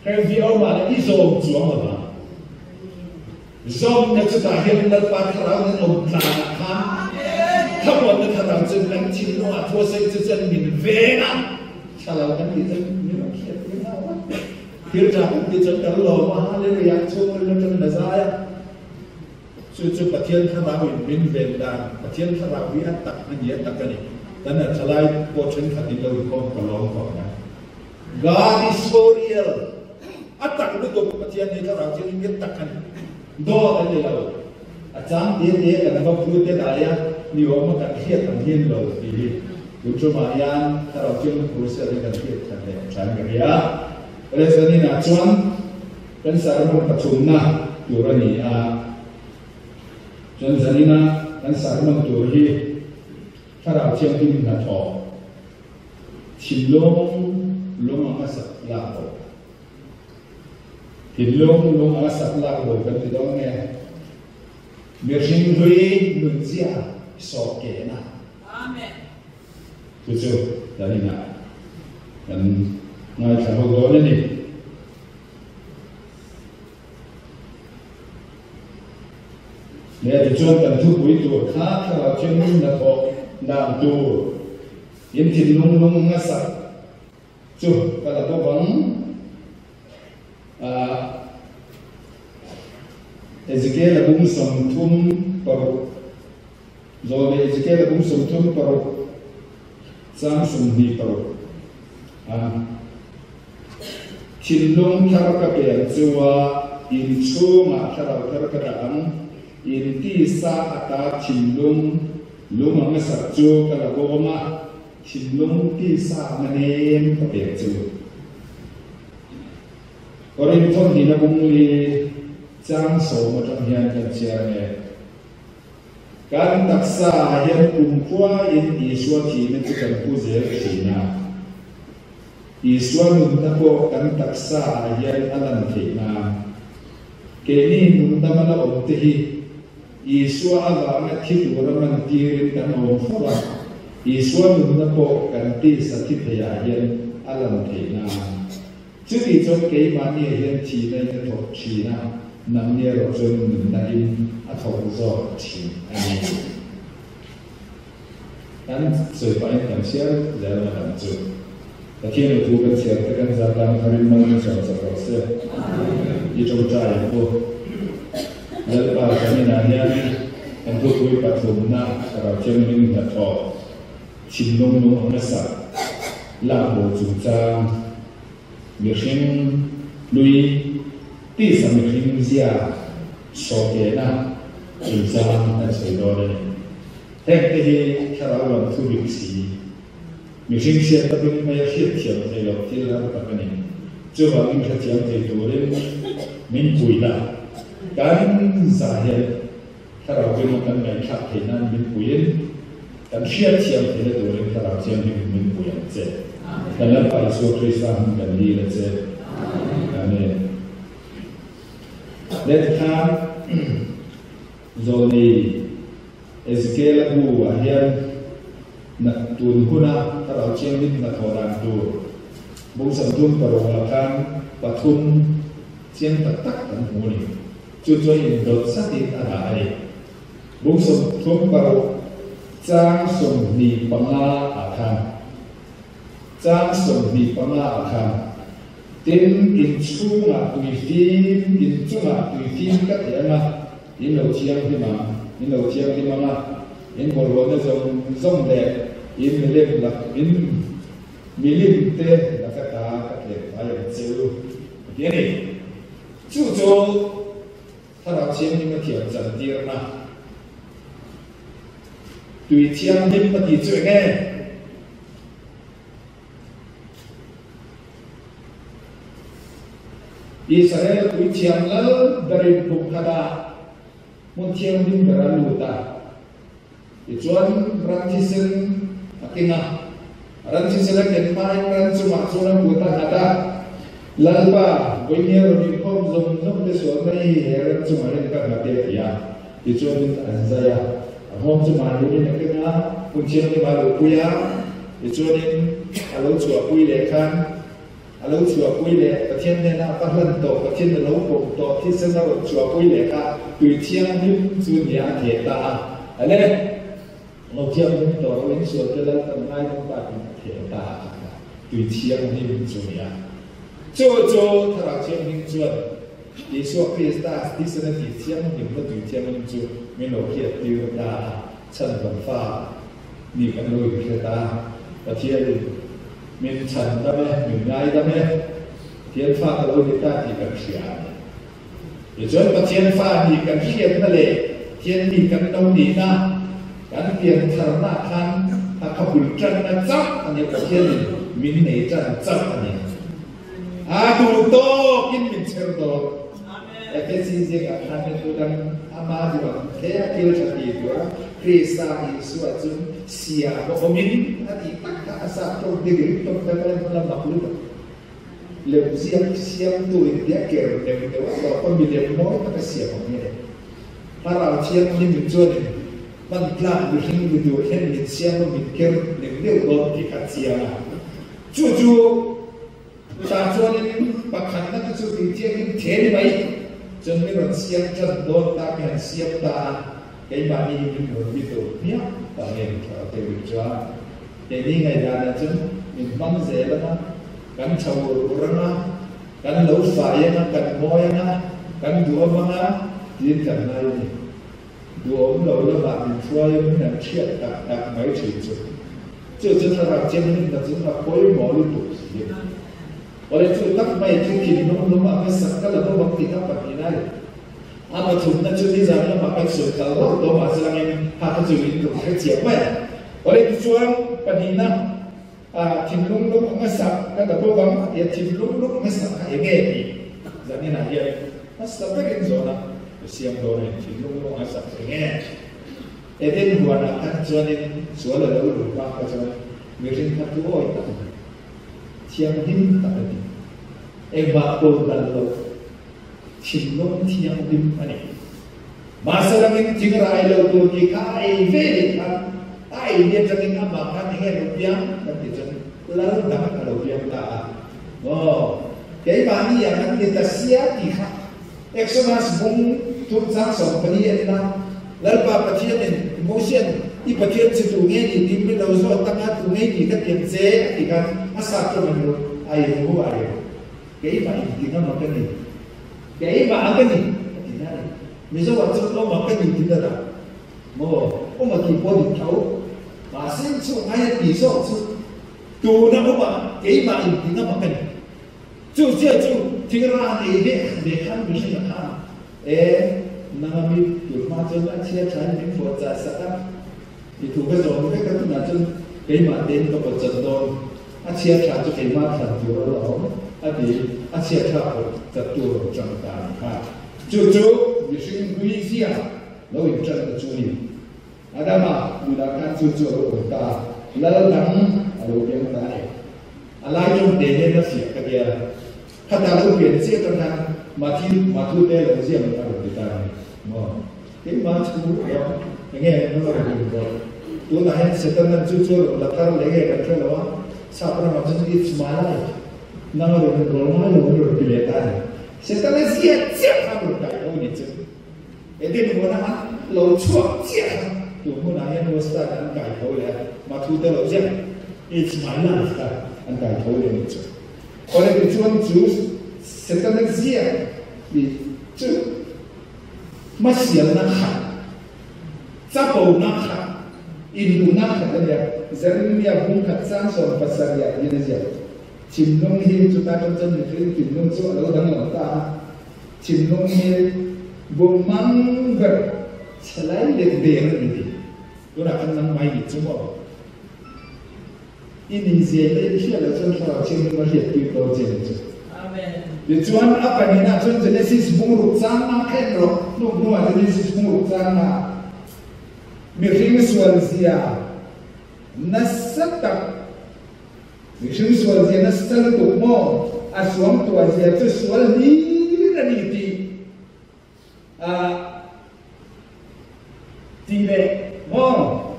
hremviau mah la i zawm chuang lo vang. Zawmna chutah hian Lalpa Thlarau nen awm tlanah khan thlamuanna Thlarau chu kan thinlungah thu a sawi chu chuan min veng a, thlarau kan tih chuan min rawn hriat tir nghal a, thil tha kan tih chuan kan lawm a, Hallelujah chhungril atangin a zai a, chu chu Pathian Thlarau in min ven dan, Pathian Thlarau hi a tak a ni, a tak a ni. Kan a thalai pawh thenkhat in lo inkhawm ka lawm khawp mai. God is so real. A tak lutuk Pathian hi thlarau thianghlim hi a tak a ni. Dawt a ni lo. A chang te te kan va phu te dai a, ni awm a kan hriat ang hian lo tih hi tun tumah hian thlarau thianghlim crusade hi kan hriat that leh tha in ka hria. Reason ah chuan kan sermon pathumna tur a ni a, chuan zanina kan sermon tur hi thlarau thianghlim hnathawh Thinlung lung anga sak lak lo. Thinlung lung anga sak lak lo kan ti dawn nge? Mihring hlui nunzia sawh kehna. Amen. Chu chu kan inah kan ngaithla ho dawn a ni. Leh tichuan kan thupui tur kha thlarau thianghlim hnathawh dan tur In thinlung lung ngasak chu ka la bawk ang. Ezekiel a bung 36, Zawlnei Ezekiel a bung 36, chang 26 a Thinlung thar ka pe ang chu a, in chhungah thlarau thar ka dah ang, in tisa ata thinlung Lung a hmasak chu ka la bawm a, thinlung tisa na nem ka pek chu. Korinth thawmhnih na bung li chang sawm atang hian kan chhiar nge. Kan taksa ah hian kumkhua in Isua thihna chu kan pu zel thin a. Isua nunna pawh kan taksa ah hian a lan theih nan. Keini nundam a la awm te hi Isua avanga thi tura mantirin kan awm fo a, Isua nunna pawh kan tisa thi theiah hian a lan theih nan. Chuti chuan keimahniah hian thihna in a thawk thin a, nangni erawh chuan nunna in a thawk zawk thin a ni. Kan sawi pahin kan chhiar zel a dang chu. Pathian aw thu kan chhiar te kan zat dan kha rin man min sawm sak rawh se. I tawngtai ang u. Lalpa kan inah hian kan thupui pathumna Thlarau Thianghlim hnathawh thinlung lung a hmasa lak bo chungchang mihring hlui tisa mihring zia sawhkehna chungchang kan sawi dawn a ni. Heng te hi thlarau lam thu dik si, mihring hriat takin mai a hriat thiam thei loh thil har tak a ni. Chuvangin hrethiam thei turin min pui la, kan zah hian thlarau ringa kan ngaihthlak theih nan min puiin kan hriat thiam theihna turin thlarau thianghlim in min pui ang che. Kan Lalpa Isua Krista hming kan dil a che. Amen. Lehkhan Zawlnei Ezekiel-a bu ah hian na tun huna Thlarau Thianghlim hnathawh dan tur bung 36 ah khan pathum chiang tak tak kan hmu a ni. Chu chu indawt satin a dah a ni. Bung 36 chang 25 ah khan chang 25 ah khan tin inchhungah tuifim inchungah tuifim ka ti anga in lo thianghlim ang in lo thianghlim anga in bawlhhlawhna zawng zawng leh in milem lak in milim te laka ta ka tlem fai ang che u a ti a ni. Chu chu Thlarau Thianghlim a thiam chantirna Tui Thianghlim a tih chu eng nge? Israel tui thiam lal berin kum khatah hmun thianghlim ber a lut a. Tichuan ran thisen a keng a, ran thisen a ken hmain ran chungah chuan a kut a nghat a, Lalpa, vawinia rawn inkhawm zawng zawng te sual mai hi he ran chungah hian ka nghat e a ti a. Tichuanin an zai a, a nghawng chu mahniin a keng a, hmun thianghlim a luhpui a, tichuanin a lo chhuahpui leh khan A lo chhuahpui leh Pathian hnena a va hlan tawh, Pathian a lo pawm tawh thisen a rawn chhuahpui leh kha tui thianghlim chu nia a theh ta a. Ale, lo thianghlim tawh ro in sual te lal kan ngai dawn ta tiin a theh ta a kha kha tui thianghlim chu nia. Chu chu Thlarau Thianghlim chuan Isua Krista thisen a tih thianghlimna tui thianghlim chu min lo hriattir ta a, chhan dam fa ni kan lo inhre ta. Pathianin min chhan dam e, min ngai dam e, Pathian fa ka lo ni ta tih kan hria a ni. Tichuan Pathian fa nih kan hriatna leh Pathian mi kan lo nihna, kan pian tharna khan a kha bul tanna chauh a ni, Pathianin min nei tan chauh a ni. A duh tawkin min chher dawn. Efesi zingah khan hei dang ama duh ang hle a thil tha ti tura Krista Isua chu siam a awmin a tih tak kha a sap tawk degree tawk te pawhin hmun a mak lutuk. Lem ziak siamtu in tia ker neuh neuh a tawp a milem mawi tak a siam ang nge. Thlarau Thianghlim in chuanin hman tlak mihring ni tur hian min siam a min ker neuh neuh dawn tih kha a chiang a. Chu chu Chutah chuanin pakhatna te chu tui thiangin the ni mai chuan min rawn siam tan dawn ta mi han siam ta a, keimahni hi min rawn bi tur hmiah ta nge ni thla te rik chuan keini ngaihdanah chuan min hmang zel anga, kan tha ur ur anga, kan lo fai anga, kan mawi anga, kan duhawm anga tiin kan ngai a ni. Duhawm lo lamah min hruai min han hriat tak tak mai thin chu. Chu chu thlarau thianghlimna chu a pawimawh lutuk si. Awle chu tak mai chu thinlung lum a hmasak ka la bawk ang tih kha pahnih a ni. A pathumna chu nizan lamah kan sawi kal rauh tawh mahse langin ha kha chu in rawn hre chiang mai ang. Awle tichuan pahnihna thinlung lum a hmasak ka la bawk ang a ti a, thinlung lum a hmasak kha eng nge tih zaninah hian hmasa berin zawhna ka siam dawn a ni. Thinlung lum a hmasak eng nge? Eden huanah khan chuanin sual a lo luh hma kha chuan mihring kha tuawi tak a ni, thianghlim tak a ni, engmah kawl dal lo, thinlung thianghlim a ni. Mahse langin thing rai lo tur tih kha a ei ve leh khan a ei ni atangin amah khan enge lo piang kan tih chuan lal dang a lo piang ta a. Aw, keimahni ang an ni ta sia tih kha Exodus bung tumchang 14 a ni a, Lalpa Pathianin Mosia'n i Pathian chu tu nge ni tih min lo zawt tak a, tu nge ni ka tiang che a ti khan a sap tawng in lo ai ru ai ru. Keimah in ti ngam a ka ni. Keimah a ka ni a ti na ni. Mizo ah chuan awm a ka ni ti na dah. Maw awm a tih pawh dik tho. Mahse chu ngai a ti zawk chu tuna awm a keimah in ti ngam a ka ni. Chu chiah chu thing ra nei ve ve khan mihring a khan e, nanga mi tur hma chuan a chhia tha in min fawt chah sak a, i thu ka zawm vek a tunah chuan keimah tein ka pawt chat dawn, a chhia tha chu keimah thlan tur a la awm a ti, a chhia tha pawt chat tur rawn tang ta a ni kha. Chu chu mihring hlui zia lo in tan na chu a ni. Adama nunah khan chu chu a lo awm ta a, lal dang a lo piang ta a ni. A lai tawng te hian a fiah ka tia, khata lo pian chiah atang khan Matthew, Mathu te lo ziak a rawn ti ta a ni maw? Keimah chu ram enge an rawn rin rawh? Tunah hian Satan-an chu chu a rawn la thar leh nge kan hre lo a, sap ramah chuan it's my life, nang a rawn rawl ngai lo an rawn ti leh ta a ni. Satan-a ziah chiah khan rawn kai tho a ni chu. Eden huana an lo chhuak chiah kha tun hunah hian Western an kai tho leh a, Mathu te lo ziak It's my life kha an kai tho leh a nih chu. Awle tichuan chu Setana ziak tih chu hmasialna khat, chapona khat, induhna khat a nia. Jeremia bung khat chang 70 ah hian a ziak. Thinlung hi chuta tang chuan mihring thinlung chu a lo danglam ta a, thinlung hi bum mang ber chhe lai let der a ni tih tunah khan nangmah i nih chu maw? I nih zia leh i hriat loh chuan Thlarau Thianghlim a hriat tir dawn che a nih chu. Tichuan a pahnihna chuan Genesis bungruk changna kha en rawh, hnuk hnuah Genesis bungruk changna mihring sual zia nasa tak Mihring sual zia nasa lutuk maw? A suangtuah zia chu sual hlir a ni tih a ti leh maw?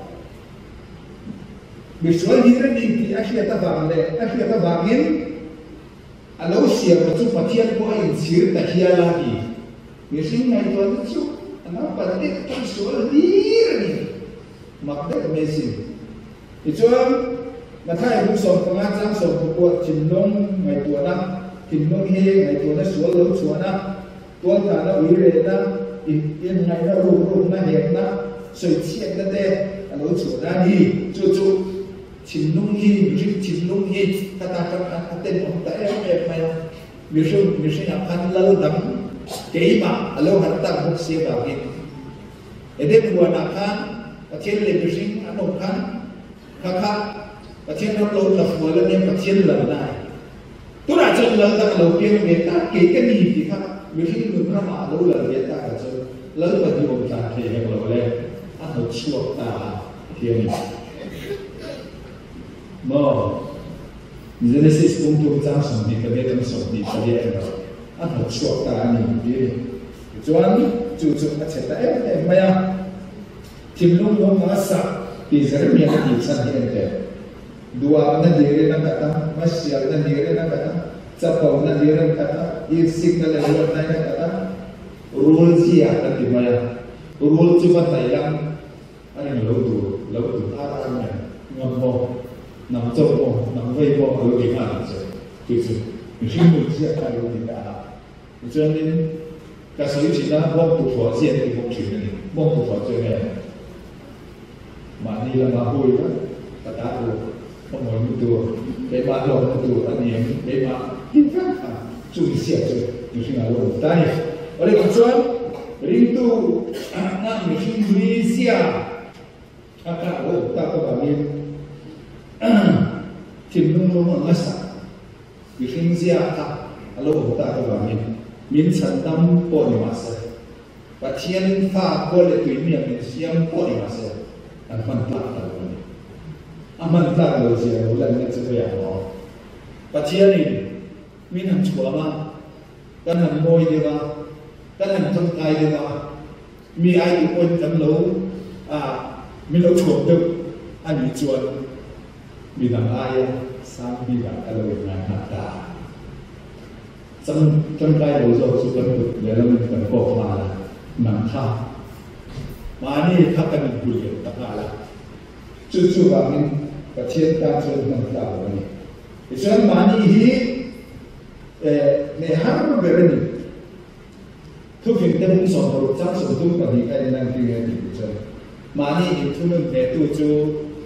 Mi sual hlir a ni tih a hriat avang leh a hriat avangin a lo siam chu Pathian pawh a inchhir ta hial a ti. Mihring ngaihtuahna chu a naupan deuh tan sual hlir a ni. Mak deuh mai sin. Tichuan, Mathai bung 15 chang 19 thinlung ngaihtuahna, thinlung hi ngaihtuahna sual lo chhuahna, tualthahna, uirehna, inngaihna, rukrukna, hekna, sawichhiatna te a lo chhuahna a ni. Chu chu thinlung hi, mihring thinlung hi khata tang khan a tenawm ta em em mai a, mihring mihringah khan lal dang keimah a lo harh tak bawk si avangin Eden huanah khan Pathian leh mihring an awm khan kha kha Pathian ram lo tla fual a nia Pathian lalna a ni. Tunah chuan lal dang a lo piang ve tak kei ka ni tih kha mihring nun ramah a lo lal ve tak ah chuan lal pahnih awm tlan thei hek lo le a hnawt chhuak ta a Pathian in maw Genesis pum tum chang 28 chang 24 erawh a hnawt chhuak ta a ni tih a ni. Tichuan, chu chu a chhe ta em em mai a, thinlung lung a sak tih Jeremiah a tih chhan hi en teh. Duamna dirin a khat a, hmasialna dirin a khat a, chapona dirin a khat a, irsikna leh luatnain a khat a, rul zia kan ti mai a, rul chu va hnaih lam a ring lo tur, lo tur ar ar mai, ngam maw, nang chauh maw, nang vei maw a lo ti nghal ang che, chu chu mihring nun zia kha a lo ti ta a. Tichuanin ka sawi thin a, bawng tuthlawh zia an ti bawk thin a ni. Bawng tuthlawh chu enge? Mahni lama hui vek ka ta tur, ka mawina tur, keimah hlawkna tur a ni em? Keimah ti vek kha chumi zia chu mihring a lo awm ta a ni. Awle tichuan ringtu na mihring hlui zia a kah lo awm tak avangin thinlung lung a ngasak. Mihring ziak kha a lo awm tak avangin min chhan dam pawh ni mah se, Pathian fa khua leh tui miah min siam pawh ni mah se, an hman tlak ta lo a ni. A hman tlak lo zia lo lanna chu hei ang aw. Pathianin min han chhuam a, kan han mawi deuh a, kan han tangkai deuh a, mi ai duh pawhin kan lo min lo chhuam deuh a nih chuan, Midang aia sang bikah ka lo inngai nghal ta. Chang tangkai lo zawk chu kan kut lehlamin kan kawk nghal a, nang kha mahni kha kan inhmu lian ta nghal a. Chu chuvangin Pathian tan chuan hman tlak lo a ni. Tichuan mahni hi hneh har ber a ni. Thufing te bung 60 chang 32 kha in lan tir a tih chuan mahni inthunun hnetu chu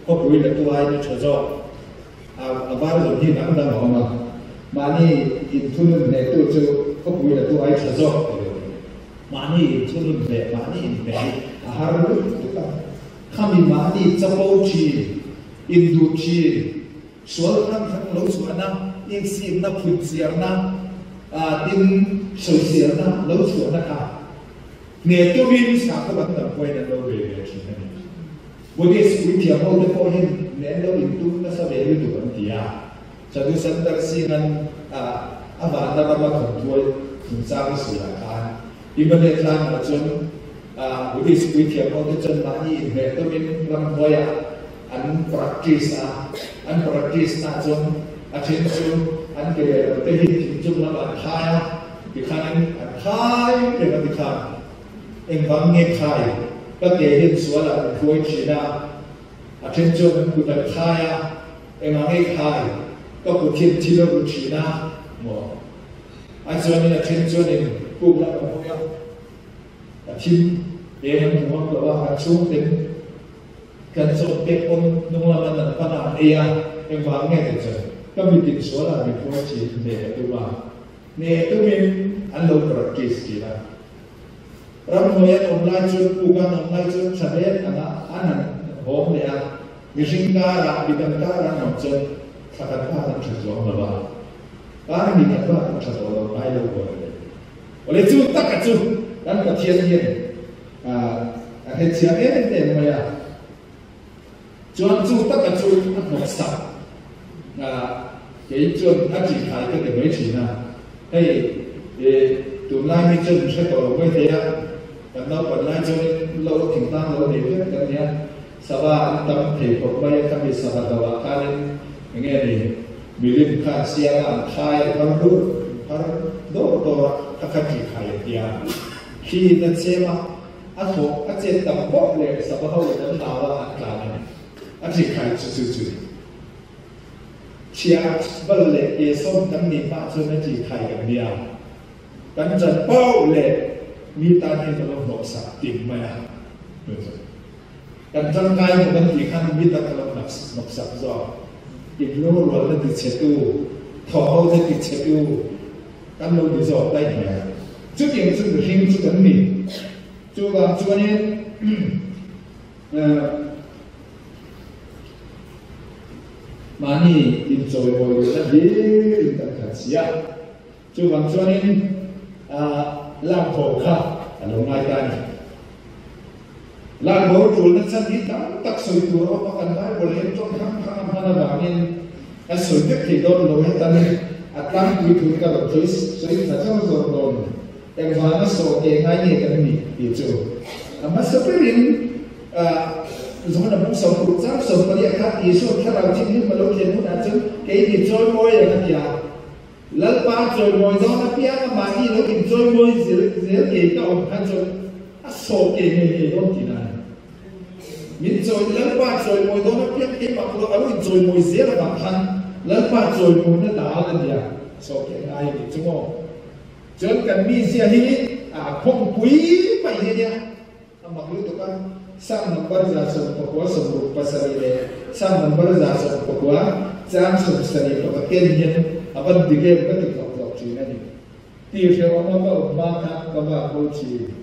khawpui la tu aiin a tha zawk. A var zawng hi dang dang a awm a, mahni inthunun hnetu chu khawpui la tu ai tha zawk ti lo ni. Mahni inthunun hneh, mahni inhneh hi a har lutuk a. Khami mahni chapo thin, induh thin, Sual hrang hrang lo chhuahna, insimna, phunchiarna, tin sawiselna lo chhuahna kha hneh tumin sakhaw dang dang pawhin an lo ve ve thin a ni. Buddhist puithiam ho te pawh hian hneh an lo intum nasa ve lutuk an ti a. Sadhu Sundar Singh-a'n a vanna rama thawnthuai chungchang a sawiah khan Himalaya tlangah chuan Buddhist puithiam ho te chuan mahni inhneh tumin ramhnuaiah an practice a, an practice na chuan a then chu an ke leh lo te hi thing chung lamah an khai a, tikhanin an khai reng a tikhan. Engvang nge khai ka ke hian sualah min hruai thin a, a then chuan an kut an khai a, engah nge khai ka kut hian thil a ru thin a maw? A chuanin a then chuanin puk lam an hawi a, a thim eng an hmu ngam lo a, an chhungten kan chawn pek pawn hnung lam an an pan a, an ei a, engvang nge ti chuan ka mitin sualah min hruai thin hle ka tum a. Nge tumin an lo practice thin a. Ramhnuai an awm lai chuan puk an awm lai chuan tha hle anga an han hawng leh a, mihring karah midang karah an awm chuan thla khat bak an tha chuang lo a, kar hnih khat bak an tha tawh lo ngai lo pawh ni. Awle chu taka chu kan Pathian hian a hrethiam em em mai a. Chuan chu taka chu a hnawk sak a, kei chuan a tih thai ka ti mai thin a, hei e tunlai mi chuan min hre tawh lo mai thei a, kan naupan lai chuanin lo thingtlang lo nei vek kan nia, sava an tam thei khawp mai a, khami sava do ah khanin enge ni milim kha an siam a, an khai an phar dur an phar dawr dawr a, kha kha tih thai an tia, khi in a chem a. A thawk a chet tam pawh leh sava ho in an hlau a an tlan a ni. A thi khai chu chu chu ni. Chhia bal leh ke sawm kan nih hma chuan a thi khai kan nia. Kan chan pauh leh mi tan hian kan lo hnawh sak ting mai a. Kan tangkai maw kan tih khan mi tan kan lo hnawk sak zawk. Inlungrual na ti chhe tu, thaw ho na ti chhe tu kan lo ni zawk daih mai a. Chutiang chu mihring chu kan ni. Chuvang chuanin mahni inchawimawi lohna hlirin kan khat si a. Chuvang chuanin lak bo kha a lo ngai ta a ni. Lak bo tulna chhan hi tam tak sawi tur a awm a, kan Bible hian tawng hrang hrang a hman avangin a sawi vek thei dawn lo hetan a tlangpui thu ka rawn sawi sawi tha zawr zawr dawn. Engvanga saw ke ngai nge kan nih tih chu a hmasa berin Johana bung 60 chang 14 kha Isua thlarau thinhlim a lo thlen hunah chuan kei ni chawimawi ang a ti a. Lalpa chawimawi dawn apiang a mahni lo inchawimawi zel zel ngei ka awm khan chuan a saw ke ngei ngei dawn tih na a ni. Min chawi Lalpa chawimawi dawn apiang keimah pawh a lo inchawimawi zel avang khan Lalpa chawimawina dal a nia saw ke ngai a nih chu maw. Chuan kan mizia hi a khawngpui mai hi a nia. A mak lutuk a, Sam number 19 67 leh Sam number 19 chang 70 pakhat te ni hian a van dik em ka ti tlawk tlawk thin a ni. Tih hrehawm a ka awm hma khan ka vak bo thin.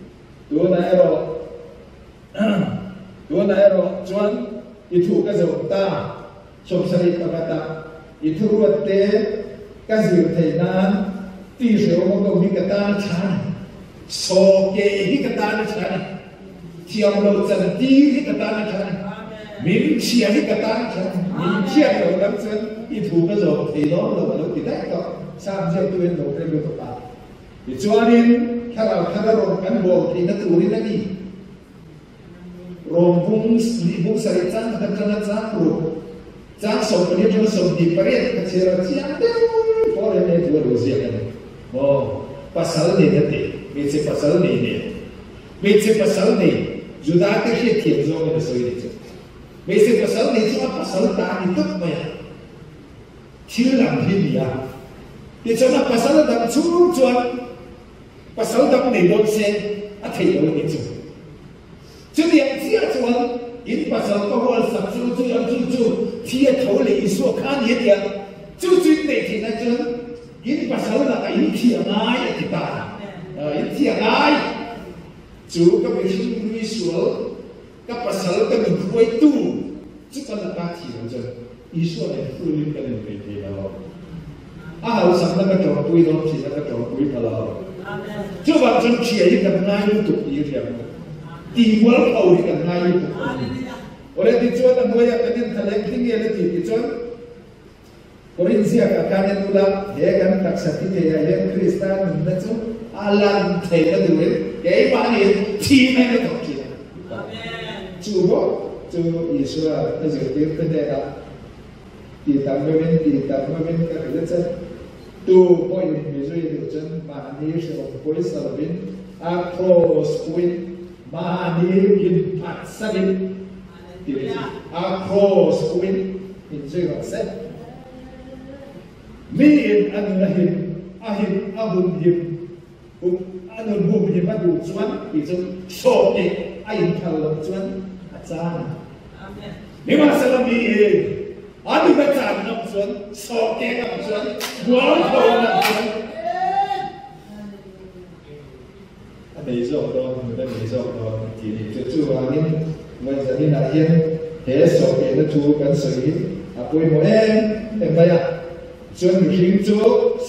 Tunah erawh tunah erawh chuan i thu ka zawm ta 71 ah i thuruat te ka zir theih nan tih hrehawm a ka awm hi ka tan a tha a ni. Saw ke hi ka tan a tha a ni. Thiam lo chan tir hi ka tan a tha a ni. Min chhia hi ka tan a tha a ni. Min chhiat loh lam chuan i thu ka zawm thei dawn lo a lo ti daih tawh. Sam ziaktu hian lo hre lutuk a. Tichuanin thlarau thar a rawn kan bawl theihna turin a ni. Rawng bung lih bung sarih chang khat atanga chang ruk, chang 14 atanga 28 kha chhiar a chiang deuh fawr em em thu a lo ziak a ni. Aw, pasal nei na teh, hmeichhe pasal nei nen, hmeichhe pasal nei Juda te hriatthiam zawngin a sawi ni chu. Hmeichhe pasal nei chu a pasal ta a ni tawp mai a, thil ang hi ni a. Tichuan a pasal a dang chhung chuan Pasal dang nei dawn se a theih lo a nih chu. Chutiang chiah chuan in pasal ka hual sak chu chu ang chu chu thi a tho leh Isua kha a ni a ti a, chu chu in neih theihna chuan in pasal lakah in thi a ngai a ti ta a ni. In thi a ngai chu ka mihring nui sual ka pasal ka nun hruaitu chu ka lakah thi lo chuan Isua nen fulin kan inneih thei lo. A hausakna ka tawrhpui dawn thin a, ka tawrhpui pha lo. Chuvang chuan ṭhia hi kan ngai lutuk tih hi hriat ang. Tihmual pho hi kan ngai lutuk a ni. Awle tichuan a hnuaiah kan inthaleng thing nge la tih tichuan Korinth ziakah khan en ula, he kan taksa thi theiah hian Krista nunna chu a lan theihna turin keimahniin thihna in a thawk thin a. Chu bawk chu Isua a zirtirte hnenah ti tam deuhin ti tam deuhin ka hrilh a che. Tu pawhin mi zui duh chuan mahni hrehawm pawisa lovin a cross puin. Mahni inphatsanin tih leh chu a kraws pumin inzui rawh se. Miin a nun a him, a him, a hun him, hum, a nun hum him a duh chuan tih chu sawm leh a inphal loh chuan a chang ang. Nimahsela miin a nun a chan ngam chuan, sawm ke ngam chuan, mualpho ngam chuan, A nei zawk dawn, nun a nei zawk dawn tih ni chu. Chuvangin ngaihzaninah hian he sawhkehna thu kan sawi hi a pawimawh em em mai a. Chuan mihring chu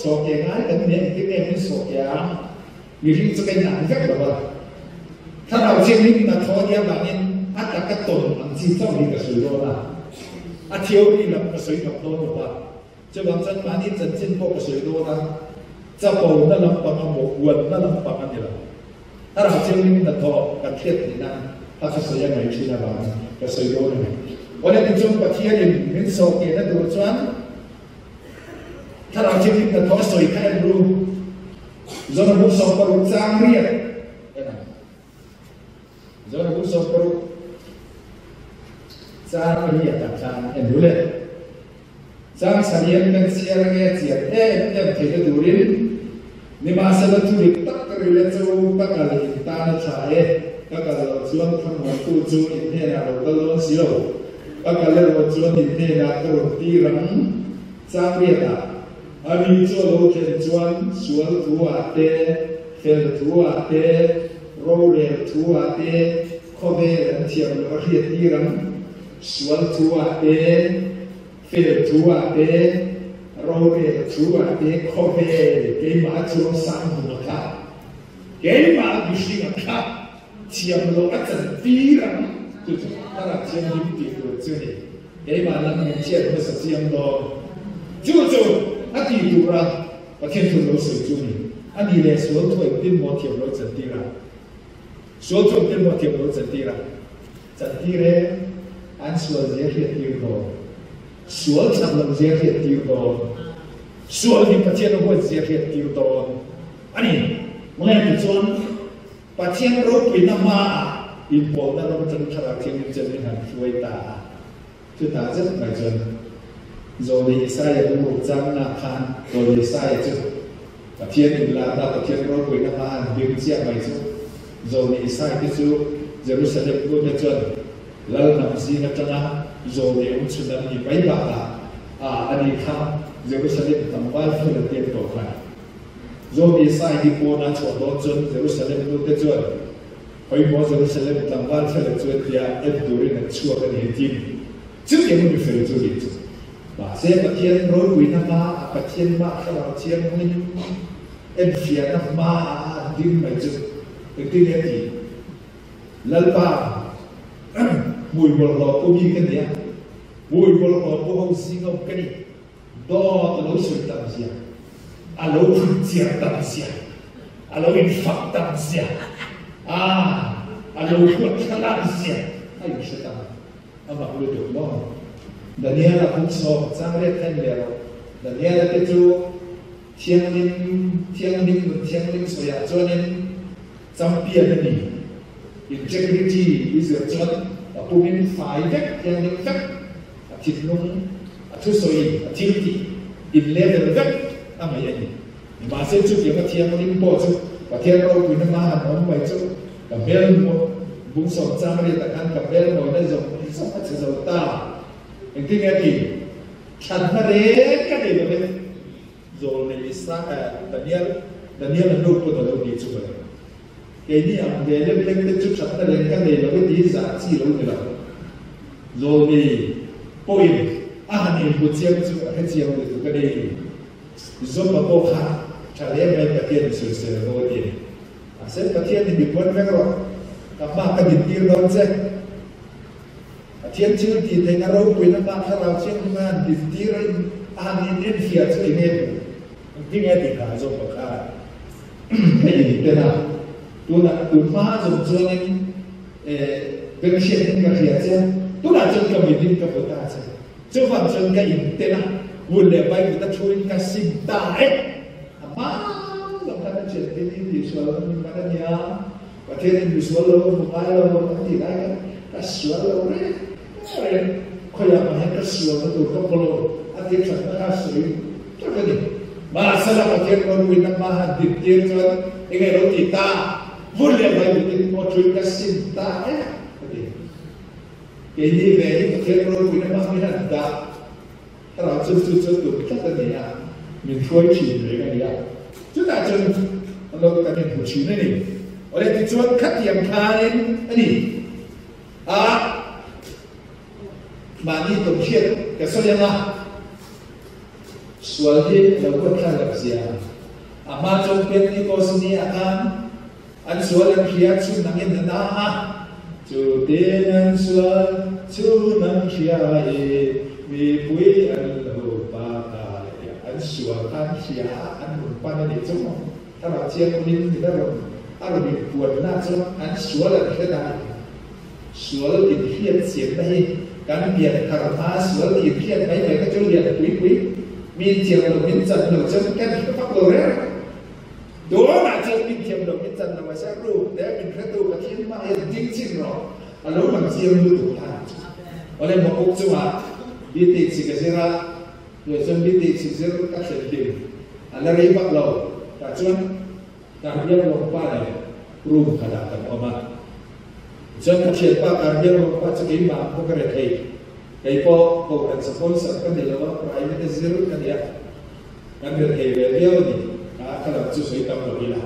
sawhkeh ngai kan ni a, engtin nge min sawhkeh ang? Mihring chu ka inang vek lo va, thlarau thianghlim hnathawh nia vangin a taka tawn ang chi chauh hi ka sawi dawn a, a theory lam ka sawi ngam dawn lo va. Chuvang chuan mahni chanchin pawh ka sawi dawn a, chapo na lampang a maw, uan na lampang a ni lo. A rah chiangin hnathawh kan hriat theih nan a ka sawi a ngaih thin avangin ka sawi dawn a ni. Awle tichuan Pathianin min sawhkehna tur chuan Thlarau Thianghlim hnathawh a sawi kha en ru. Zona buk 16 chang riat en ang. Zona buk 16 chang riat ah khan en ru le. Chang chhanian kan chhiar nge chian em em theihna turin nimahsela thu dik tak ka ril e chu ka kal in tan a tha e, ka kal loh chuan thlamuantu chu in hnenah lo kal dawn si lo, ka kal erawh chuan in hnenah ka rawn tir ang. Chang riatah a mi chu a lo thlen chuan sual thu ah te, fel thu ah te, rorel thu ah te khawvel an thiam loh a hriat tir ang. Sual thu ah te, fel thu ah te, rorel thu ah te khawvel keimah a chuang sang hmun a kha, keimah a mihring a kha thiam loh a chan tir ang. Chu chu thlarau thianghlim tih tur chu ni. Keimah lam min chhiat hmasa chiang dawn. Chu chu a tih tura Pathian thu lo sawi chu ni. A nih leh sual thu engtin maw thiam lo chan tir a? Sual thu engtin maw thiam lo chan tir a? Chantir e, an sual zia hriat tir dawn. Sual that lo zia hriat tir dawn. Sual hi Pathian a huat zia hriat tir dawn a ni. Mawle tichuan Pathian ropuina hmaah inpawlna ram atang Thlarau Thianghlim chuan min han hruai ta a. Chutah zet mai chuan Zawlei Isaia bumruk changna khan Zawlei Isaia chu Pathian inlarna, Pathian ropuina hma an ding chiah mai chu Zawlei Isai te chu Jerusalem nu te chuan Lal hnam zing atanga Zawlei awm chhun an ni mai bakah a a ni kha Jerusalem tlangval fel a tiam tawh khan Zawlei Isai hi pawn a chhuah dawn chuan Jerusalem nu te chuan Hawimaw Jerusalem tlangval fela chuan tia en turin an chhuak a ni a tin. Chutiang a mi fel chu nih chu. Mahse Pathian ropuina hma a Pathian mah thlarau thianghlim enfiahna hma a an ding mai chu engtin nge ti? Lalpa hmui bawlhhlawh pu mi ka ni a, hmui bawlhhlawh pu ho zing awm ka ni. Dawt a lo sawi tam zia, a lo phun chiar tam zia, a lo infak tam zia, ah, a lo huat thlalak zia a inhre ta. A mak lutuk maw? Daniela kum sawm chang riat kha in leh rawh. Daniela te chu thianghlim, thianghlim nun thianghlim sawiah chuanin champion a ni. Integrity i zir chuan a pumin fai vek, thianghlim vek, a thinlung, a thusawi, a thiltih in level vek a ngaih a ni. Nimahse chutiang a thianghlim pawh chu Pathian ropuina hma han awm mai chu ka hmel bung sawm chang riat ah khan ka hmel mawina zawng zawng a che zo ta. Engtin nge a ti? Thlanna reng ka nei lo e. Zawlnei Isa Daniel Daniel a nu pawn a lo ti chu mawle. Keini ang ve lek lek te chu thatna reng ka nei lo e ti zah chi lo ni lo. Zawlnei pawhin a han inhmu chiang chu a hre chiang lutuk a ni. Zawpa pawh kha tha hle mai Pathian in sawisel a bo a ti. Mahse Pathian in mi puan vek rawh, ka hma ka din tir dawn che. Pathian thil tih theihna ropuina hma thlarau thianghlim a han din tir a in a han in enfiah chu eng nge duh? Engtin nge tih kha zawk bawk kha ka in pen a, tunah tun hma zawng chuanin beng hriatin ka hria che, tunah chuan ka mit in ka hmu ta che, chuvang chuan ka in pen a, hun leh Bible a thu in ka sim ta e, a hma zawng khan a thian te hi tihsual min man a nia. Pathianin misual lo a hmu ngai lo a tih lai khan ka sual lo reng reng, khawiah mah hian ka sualna tur ka hmu lo a tih thatna kha sawi tak a ni. Mahsela Pathian ropuina hma han din tir chuan enge lo ti ta, vun leh vai bitin maw thuin ka sim ta e a ti. Keini ve hi Pathian ropuina hma min han dah Thlarau chu chu chu tum tlat a ni a, min hruai thin reng a ni a, chutah chuan lo kan inhmu thin a ni. Awle tichuan khatiang khanin a ni a, mahni tum hriat ka sawi ang a, sual hi lo huat thlak loh zia a hma chuan Pentecost ni ah khan an sual an hria chhun angin a na a, Chu tin an sual chhun an hria i mipui an lo pa ta leh a, an sual kha an hria a, an rawn pan a nih chu maw? Thlarau Thianghlim min a rawn a rawn inpuanna chuan an sual an hre ta a ni. Sual inhriat chianna hi kan pian thar hma sual tih inhriat mai mai kha chu lian pui pui, mi inchiang lo min chan lo chuan kan hre vak lo reng. Dawnah chuan min thiam lo, min chan lo a ser ru, te min hretu Pathian mah hian ding chin rawh, a lo lang chiang lutuk ta ni chu. Awle Mapuk chungah bi tih chi ka zir a, tuah chuan bi tih chi zir ka thlen hlim a la rei vak lo, tah chuan Karbiang Lawngpa nen room khatah kan awm a, tichuan ka thianpa Karbiang Lawngpa chu keimah ang pawh ka re thei, kei pawh Kohhran sponsor ka ni lo a, private a zir ka ni a. Kan ri thei ve viau a ni. A ka lam chu sawi tam lo ila.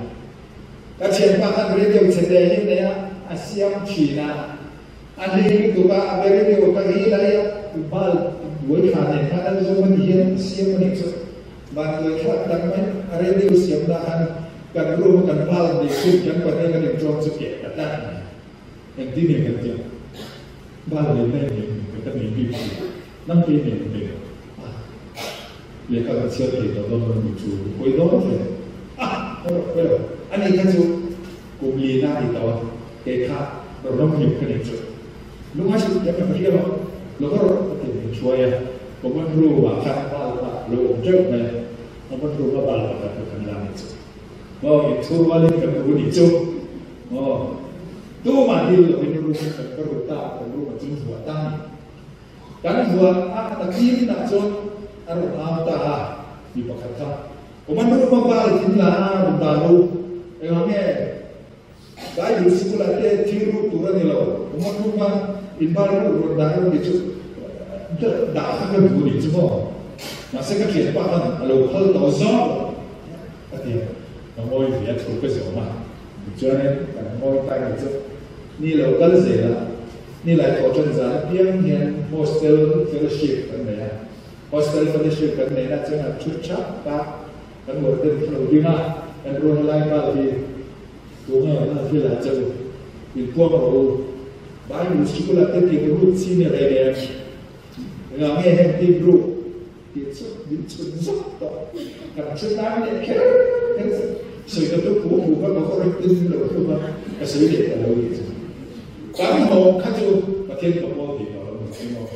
Ka thianpa khan radio chhe te hi nei a, a siam thin a. A hli lutuk a, a be radio ka hi lai a, bal buai thla nen khan an zawm a ni hian a siam a nih chu. Van buai thlak tak mai a radio siam na khan kan room a kan bal nei chhun kan pahnih kan inṭawm chu keh ta tlat mai. Engtin nge kan tih ang? Bal nei mai nei ka nei bik si. Nang kei nei nei. A, lehkha kan chhiar thei tawh dawn lo ni chu pawi dawn hle. A, haw rawh, hawi lo. Ani kha chu kum lina a ni tawh a, kei kha rawm hlim ka nih chu. Lunga chu tiang ka hria lo, lo haw rawh ka ti min hruai a, common room ah khan bal kha a lo awm teuh mai a, common room a bal pakhat kha kan la nih chu. Aw, inchhur rualin kan ru nih chu. Aw, tumah dil lovin room kan ka ru ta, kan room ah chuan vuah ta a ni. Kan vuah a a thim inah chuan a rawn au ta a, mi pakhat kha, Kuma nu ma bal thim la a rawn dah lo, engah nge Bible sikul ah te thil ruk tur a ni lo, kuma nu ma in bal ruk rawn dah ruk ti chu dah kha ka duh ni chu maw, mahse ka thianpa khan a lo phal tawh zawk lo a ti a, ka ngawi ve a thu ka zawm a, tichuanin kan ngawi ta ni chu ni lo kal zel a. Nilai thawh ṭan zan apiang hian Hostel Fellowship kan nei a. Hostel Fellowship kan neihna chuan an ṭhu ṭhap a, kan warden kha lo ding a, kan rual lai bal hi tunge a thil ah che u, inpuang rawh u. Bible sikul ah te tih ruk chi ni reng em? Engah nge heng tih ruk tih chu min chhun zawk tawh? Kan hre tan leh kher kher chu sawi ka tum hu hu kha ka kawr tin lo thung a, ka sawi leh ta lo tih chu. Kan hlawm kha chu Pathian ka pawl thei tawh lo ni chu maw?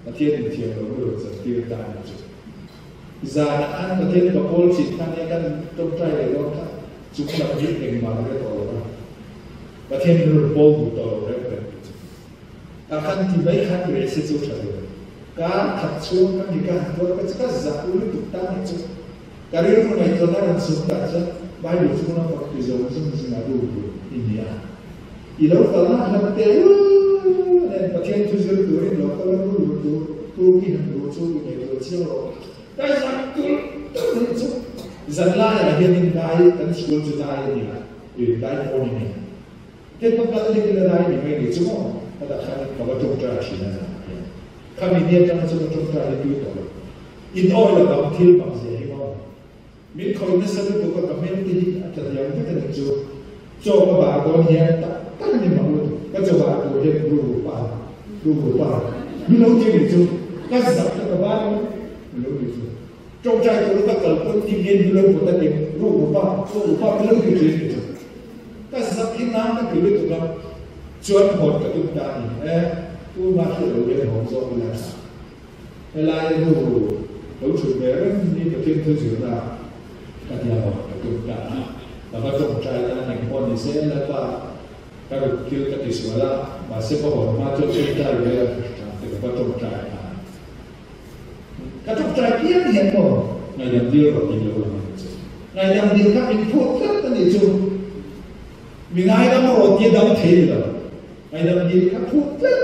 Pathian inthiam lo ru lo chantir ta a ni chu. Zanah khan Pathian ka pawl thin kha nia kan tawngtai leh dawn kha chung lam hi engmah ka hre tawh lo va. Pathian min rawn pawl duh tawh lo reng reng tih chu. Tah khan ti mai khan reh se chu tha tur. Kar khat chhung ka mi ka han tuar ka chu ka zah u lutuk ta nih chu. Ka rilru ngaihtuahna rawn sum dah chuan Bible chhung lam pakhat ti zawng zawng zingah ru tur i ni a. I lo kalna hlam te ul nen Pathian thu zir turin lo kal a ru ru tur tur i han ru chu i ngaihtuah chiang rawh. Ka zah tulh tulh nih chu. Zan laiah hianin dai kan school chu dai a ni a, dai pawn a ni a. Hei ka kal hlek ila lai ni mai ni chu maw? Ka dah khan ka va tawngtai thin a zan ah hian. Khami ni atanga chu ka tawngtai hi tui tawh lo. In awi lo bang thil bang zia hi maw? Min khawi nasa lutuk a ka hmel te hi a tla diam vek a nih chu. Chaw ka bar dawn hian tak tak a ni mak lutuk. Ka chaw bar tur hian ru ru pa, ru ru pa min lo ti a nih chu. Ka zak ta ka bar in min lo ti chu. Tawngtai tur ka kal pawn ti ngen min lo pawt a eng ru ru pa, ru ru pa min lo ti thin a nih chu. Ka zak hi nan ka ti lutuk a, chuan hawn ka tum ta a ni e, tuma hriat lo hian hawn zawk ila tha. Helai nu lo thut ve reng ni Pathian thu zirna ah ka tia hawn ka tum ta a, ka va tawngtai ta eng pawh ni se Lalpa. Ka ruk thil ka tisual a, mahse ka hawn hma chuan tawngtai ve a tha te ka va tawngtai a. Ka tawngtai piang hian maw ngaihdam dil rawh tih lo lang ang che. Ngaihdam dil kha min phut tlat a nih chu. Mi ngaidam rawh tia dam thei ni lo. Ngaihdam dil kha phut tlat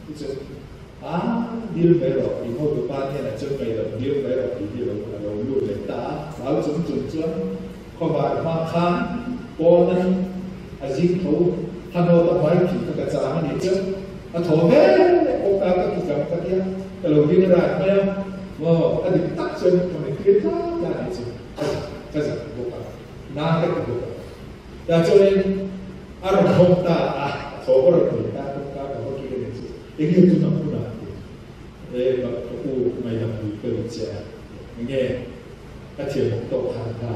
ti chu a dil mai rawh tih maw tupa hnenah chuan ngaihdam dil mai rawh tih hi a lo lut leh ta a. Hlau chung chung chuan khawvar hma khan pawn a zing tho hanaw ta hmai phih kha ka chang a nih chu. A thaw ve leh kawngka ka ki kam ka tia ka lo ding rat mai a, maw a dik tak chuan ka mittir tlat tlat a nih chu. Ka zak ka zak bawk a, na ka ti bawk a. Tah chuanin a rawn hawng ta a, a thaw ka rawn nei ta kawngka ka va kir a nih chu. Enge tun ang hunah ti e ka u ngaihdam pui ka lut che a, enge ka thiam awm tawh khan kha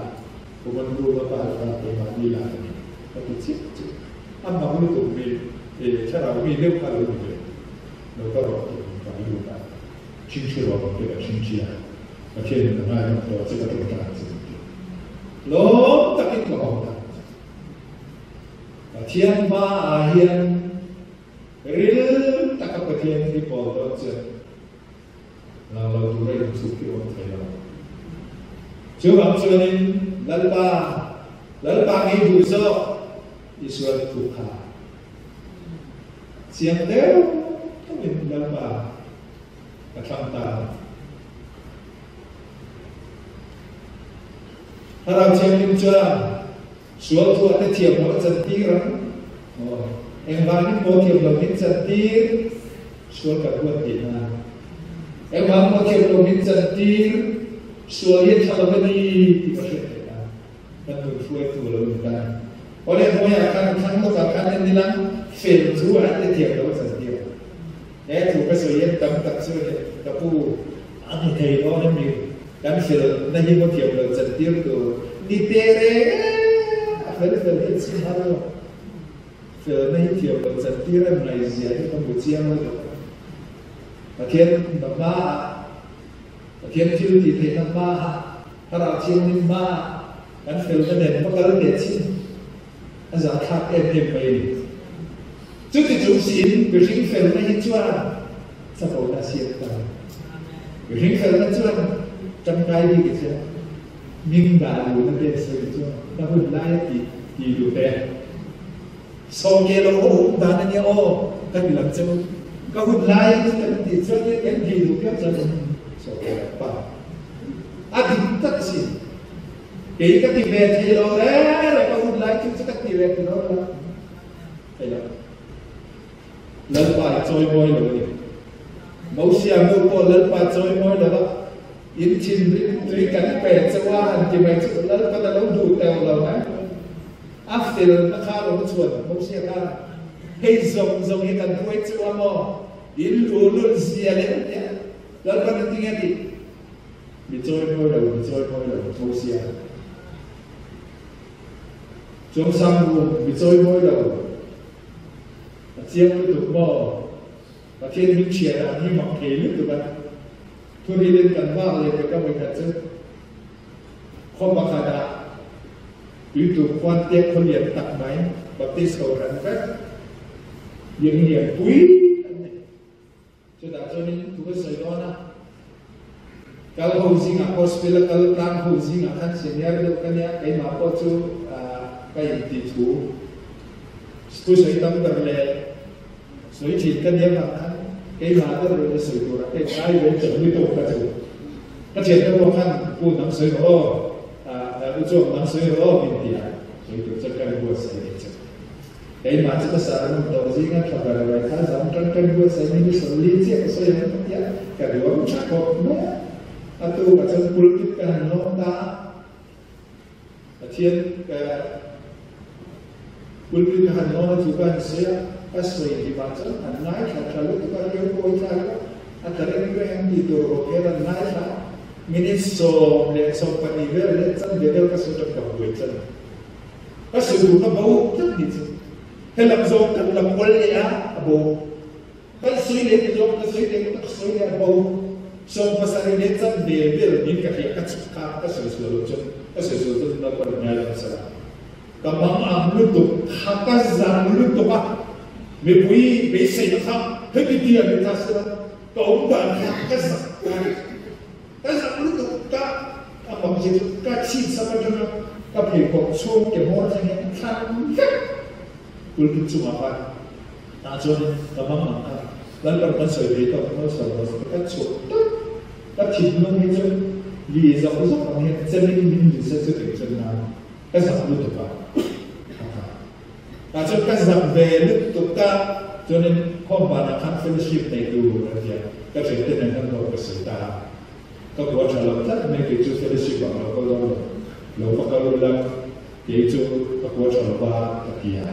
common room a kal kha keimah ni lah ka ni ka ti chiah chiah. A mak lutuk mi thlarau mi deuh kha lo ni ve lo ka rawh tih min ka lut a, chingchi rawh ang te ka chingchi a, Pathian in a ngaidam tawh che ka tawngtai che min ti. Lawm takin ka awm ta. Pathian hma ah hian ril taka Pathian hi pawl dawn chuan Lang lo tura inchhuk hi awm thei lo. Chuvang chuanin Lalpa, Lalpa ngei duh zawk Israel thu kha chiang deuh deuhin Lalpa ka thlang ta a ni. Thlarau Thianghlim chuan sual thuah te thiam loh a chantir ang. Aw, engvangin maw thiam lo min chantir? Sual kan huat tih na. Engvang maw thiam lo min chantir? Sual hi a tha lo a ni tih ka hriat theih na. Kan nun hruaitu a lo ni ta. Aw le, hnuaiah khan thlang lawkah khan en ila fel chu an ti thiam lo a chantir ang. He thu ka sawi hian tam tak chu a ni, ka pu, a ni thei dawn em ni? Kan fel na hi maw thiam lo chantir tur ni te reng e, a fel fel hi an sim har lo. Felna hi thiam lo chantir an ngaihzia hi ka hmu chiang lutuk a. Pathian na hmaah, Pathian thil tih theihna hmaah, Thlarau Thianghlim hmaah kan felna nen va kal teh chin a zahthlak em em mai a ni. Chuti chung siin mihring felna hi chuan chakawhna a siam ta. Mihring felna chuan tangkai bik a chiang. Hming dah luhna te an sawi chuan ka hun lai a ti ti duh te. Sawm ke lo ho um dan a nia aw ka ti lam che u. Ka hun lai a kan tih chuan in kan thei duh piang chuan sawm ke lo pa a dik tak sin. Kei ka ti ve thei lo re re ka hun lai chu chu ka ti ve thei lo la thei lo. Lalpa i chawi mawi lo a ni. Mosia nu pawh Lalpa chawi mawi lo a. In thinrim tui kan pe chauh a han ti mai chu Lalpan a lo duh teuh lo mai. A felna kha a rawn chhuan Mosia khan hei zawng zawng hi kan hruai chauh a maw? In luhlul zia leh a tia. Lalpan a ti nge tih? Mi chawi mawi lo, mi chawi mawi lo Mosia. Chuangsang rum, mi chawi mawi lo. A chiang lutuk maw? Pathian min hria dan hi mak thei lutuk a. Thurilin kan vak leh pek a vawikhat chu khaw pakhat ah tuitur khuan tiak khaw lian tak mai Baptist kohhran vek lian lian pui an nei. Chutah chuanin thu ka sawi dawn a, kal ho zingah gospel a kal tlang ho zingah khan senior deuh ka nia, keimah pawh chu ka intih thu thu sawi tam ber leh Sawi thin ka nia vang khan keimah deuh reuh hi sawi tur a pek ngai ve chauh lutuk ka chu. Ka thiante pawh khan Pu nang sawi rawh aw, U Chuang nang sawi rawh aw min ti a, sawi tur chuan ka ri buatsaih leh chauh. Keimah chu ka sar ngun tawh zinga tha ber ber kha zam tan ka ri buatsaih min i sawmli chiah ka sawi ang ka ti a, ka duam tha khawp mai a. A tukah chuan pulpit ka han lawm ta a. Pathian ka pulpit ka han lawn a chu ka han sawi a, ka sawi hlimah chuan an ngaithla tha lutuk a, riau kawi thlak a, a tla reng reng an tih tur bawk hian an ngaithla a, minute 12 vel leh chanve vel ka sawi tan ka buai chan a, ka sawi tur ka bo tlat ni chu helam zawng kan lam kual leh a, a bo. Kan sawi leh ti zawng ka sawi leh ka sawi leh a bo. 70 leh chanve vel min ka hria ka chhuk kha ka sawi sual lo chuan ka sawi sual chuan na ka rawn ngai lo nasa la. Ka mang ang lutuk kha ka zang lutuk a, mipui beiseina kha heti ti a ni ta sela, ka awm dan kha ka zak ta a ni. Ka zak lutuk ka a mang zia chu ka chhit sam atanga ka pheikhawk chhung ke hmawr thleng hian thlan vek pulpit chungah khan tah chuanin ka mang ang kha Lalpan kan sawi ve tawk hmawlsawm lo chu ka chhuak tak ka thinlung hi chu li zawk zawk ang hian chemin min li se chu tih chuan nan ka zak lutuk a a tha. Tah chuan ka zak ve lutuk a, chuanin khawmpanah khan fellowship nei tur a tia ka thiante nen khan dawr ka sawi ta a, ka kua tha lo tlat mai kei chu fellowship ah lo kal dawn lo, lo va kal ula kei chu ka kua tha lo va ka ti a.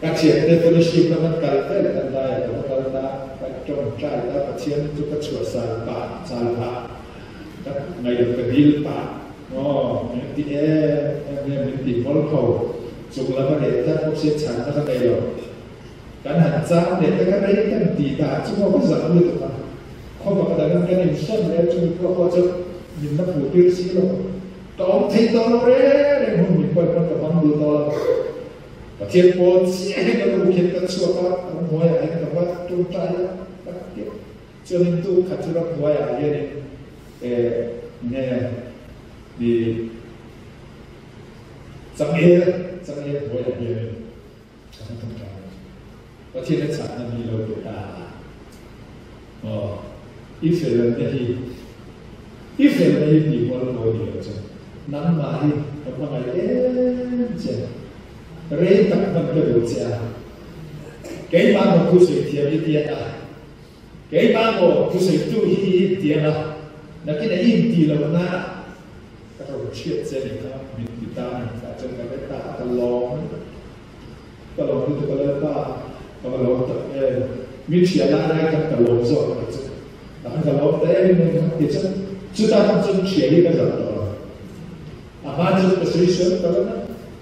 Ka thiante fellowship lam an kal vel kan daiah ka va kal ta, ka tawngtai ta, Pathian chu ka chhuahsal pah, chal phah, ka ngaihloh ka dil pah. Aw, min ti em em nge min ti mawlh kho, chung lam a reh tlat bawk sia chhan na ka nei lo. Kan han chang leh te ka rei kan ti ta chu maw ka zak lutuk a, khaw pakhat ah khan kan insawn leh a chumi pawh pawh chu min la hmuh tir si lo. Ka awm thei tawh lo reng reng hun min pawh pawn ka hmang duh tawh lo. Pathian pawl chiah hian ka ruk hian ka chhuak a, ramhnuai ah hian ka va tawngtai a, ka ti. Chuanin tu khat chu ramhnuaiah hianin eh nge ni changel changel hnuaiah hianin ka han ṭawngṭai a. Pathian a chahna mi lo pe ta a. Aw, i felna hi i felna hi tih mual pawh a ni lo chu. Nangmah hi ka hmangaih em che. Rei tak hman ka duh che a. Keimah maw thusawi thiam i tiang a. Keimah maw thusawitu hi i intiang a, nakin a i intih loh nan ka rawn hriat che nih kha min ti ta a ni. Tah chuan ka let ta a, ka lawm lutuk. Ka lawm lutuk a Lalpa, ka va lawm tak em. Mi thiah lai lai khan ka lawm zawk a ni chu. Tah khan ka lawm ta em em a ti chuan chutah khan chuan thiah hi ka zak tawh lo. A hma chuan ka sawi sual palh a,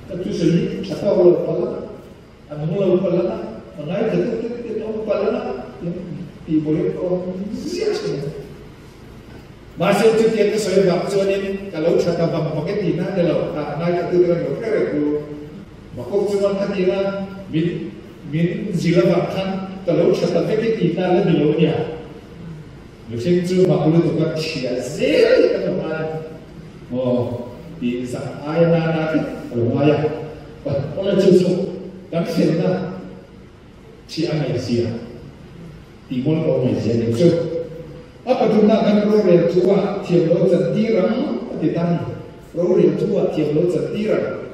ka thusawi hi tha tawk lo palh a. A nung lo palh a, a ngaithla tuk tuk in awm palh a, in tih buai ka awm ziah thin a. Mahse chutiang ka sawi vang chuanin ka lo tha ta vang vang e tih na ni lo, a ngaithla tu te kan lo hre reng u. Makawk chuan khatinga min min zil avang khan ka lo tha ta vek e tih na la ni lo nia. Mihring chu mak lutuk a thiah zel hi kan lo ngai a, maw tih zak aia nana te ka lo ngai a. Awle chu chu kan thlenna thiah a ngaihzia tih mawl pawh a ngaihzia nih chu. A pathumna kan rorel thu ah thiam lo chan tir ang a ti ta ni. Rorel thu ah thiam lo chan tir ang.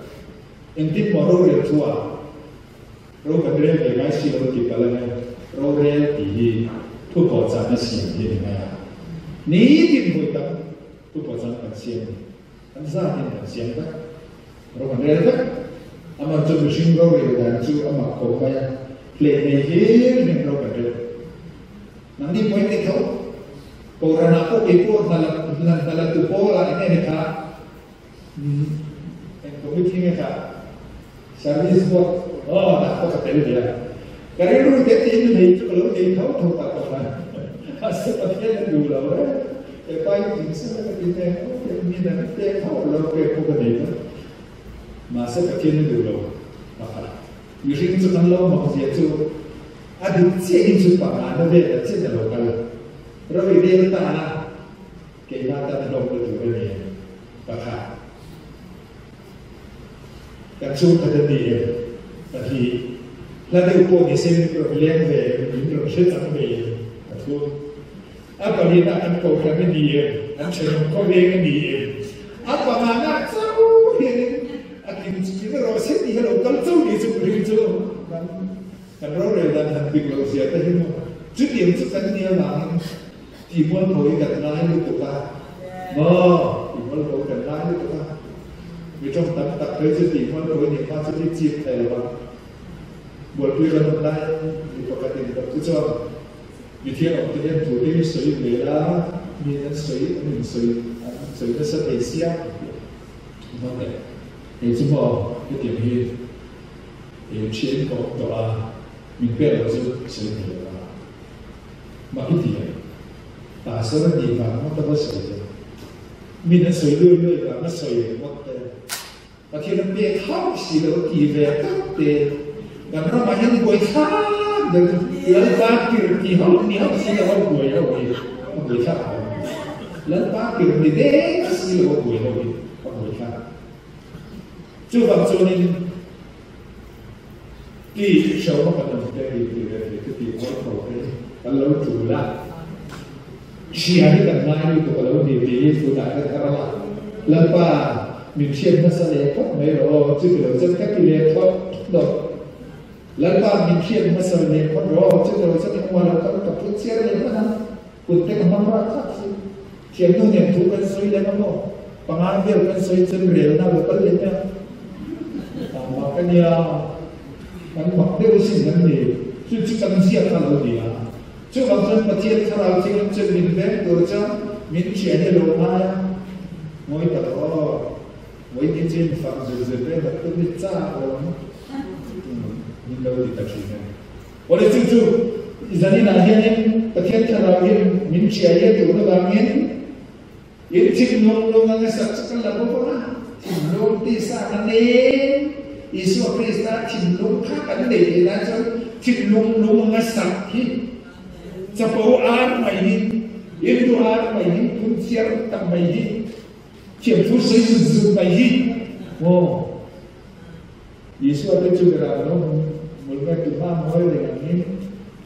Engtin maw rorel thu ah Ro kan rel ve ngai si lo tih palh a nia. Rorel tih hi thupawhchahna siam hi a ni mai a. Nitin vawi tam thupawhchahna kan siam a ni. Kan zatin kan siam vek. Ro kan rel vek. Amah chu mihring rorel dan chu amah ko mai a. Hleh nei hlir hian ro kan rel. Nangni pawhin ni tho. Kohhranah pawh kei pawh hna la hna la tu pawlah eng nge ni kha? Eng committee nge kha? Service board aw dah pawh ka tel ve a. Ka rilru te tiin lei chu ka lo nei tho tho tak awm a. Mahse Pathian a duh lo e. He pa hi tling sela ka ti nen aw pek min an pek hauh lo pek pawh ka nei tlat. Mahse Pathian a duh lo pakhat. Mihring chu kan lo mak zia chu a dik chiah hi chu pangana vel a chin a lo kal. Ro i rel ta a. Keimah tan hlawk na tur a ni pakhat. Kan chhungkhat a ni em? Pahnih. Hla deuh pawh ni se min rawn leng ve em? Min rawn hre chang ve em? Pathum. A pahnihna kan kohhran a ni em? An thenawm khawveng a ni em? A pangana chauh hianin a tling chu rawh se tih hi a lo kal chauh ni chu mihring chu kan kan rorel dan han dik loh zia te hi maw chutiang chu kan nia vangin Tih mualpho hi kan ngai lutuk a, maw? Tih mualpho hi kan ngai lutuk a. Mi tawng tam tak phei chu tih mualpho hi nih hma chu hi chip thei lo va. Bualpui kan awm lai mi pakhatin dawk chu chuan mi thiang awm te hian thu te hi sawi ve la, miin an sawi, an insawi, an sawi nasa thei sia tih a hmang leh. Kei chu maw hetiang hi thian ka awm tawh a, min pek loh chu sawi thei lo va. Mah i ti em? Pastor a nih vang ngawt a va sawi em? Min a sawi luai luai vang a sawi em ngawt te? Pathian pek hauh si lo ti ve tak te kan ramah hian buai thlak deuh chu Lalpa tir ti hauh ni hauh si lo a buai ho hi a buai thlak ang. Lalpa tir ni dek si lo a buai ho hi a buai thlak. Chuvang chuanin ti hrehawm a kan awm te hi ti ve thei chu ti mual tho te kan lo tul a. Hria hi kan ngai lutuk a lo ni tih hi tunah hian ka ram a, Lalpa min hriat hmasa leh phawt mai rawh aw, chuti lo chuan ka ti leh phawt dawt. Lalpa min hriat hmasa leh phawt rawh aw, chuti lo chuan engmah lo kal ka phut chiar leh hman ang, kut te ka hmang rak thlak si. Thiamnu nen thu kan sawi leh ang aw, panga vel kan sawi chuan relna lo kal leh mai ang. Mak a nia, kan mak deuh asin kan ni, chu chu kan ziak kha lo ni a. Chuvang chuan Pathian Thlarau Thianghlim chuan min veng tur chuan min thian hi lo ngai a, ngawi ta lo aw, ngawi ni chu in fak zut zut ve tak tum hi chak lo ang min lo ti ta thin a ni. Awle chu chu zaninah hianin Pathian Thlarau hian min thian hi a tur avangin in thinlung lung anga sak chu kan la bawk ang a, thinlung tisa ka nem, Isua Krista thinlung kha kan nei theih nan chuan thinlung lung anga sak hi chapo ar mai hi, indu ar mai hi, phunchiar tak mai hi, thiamthu sawi zut zut mai hi maw Isua te chu berah lo hmul nge tu hma ngawi reng angin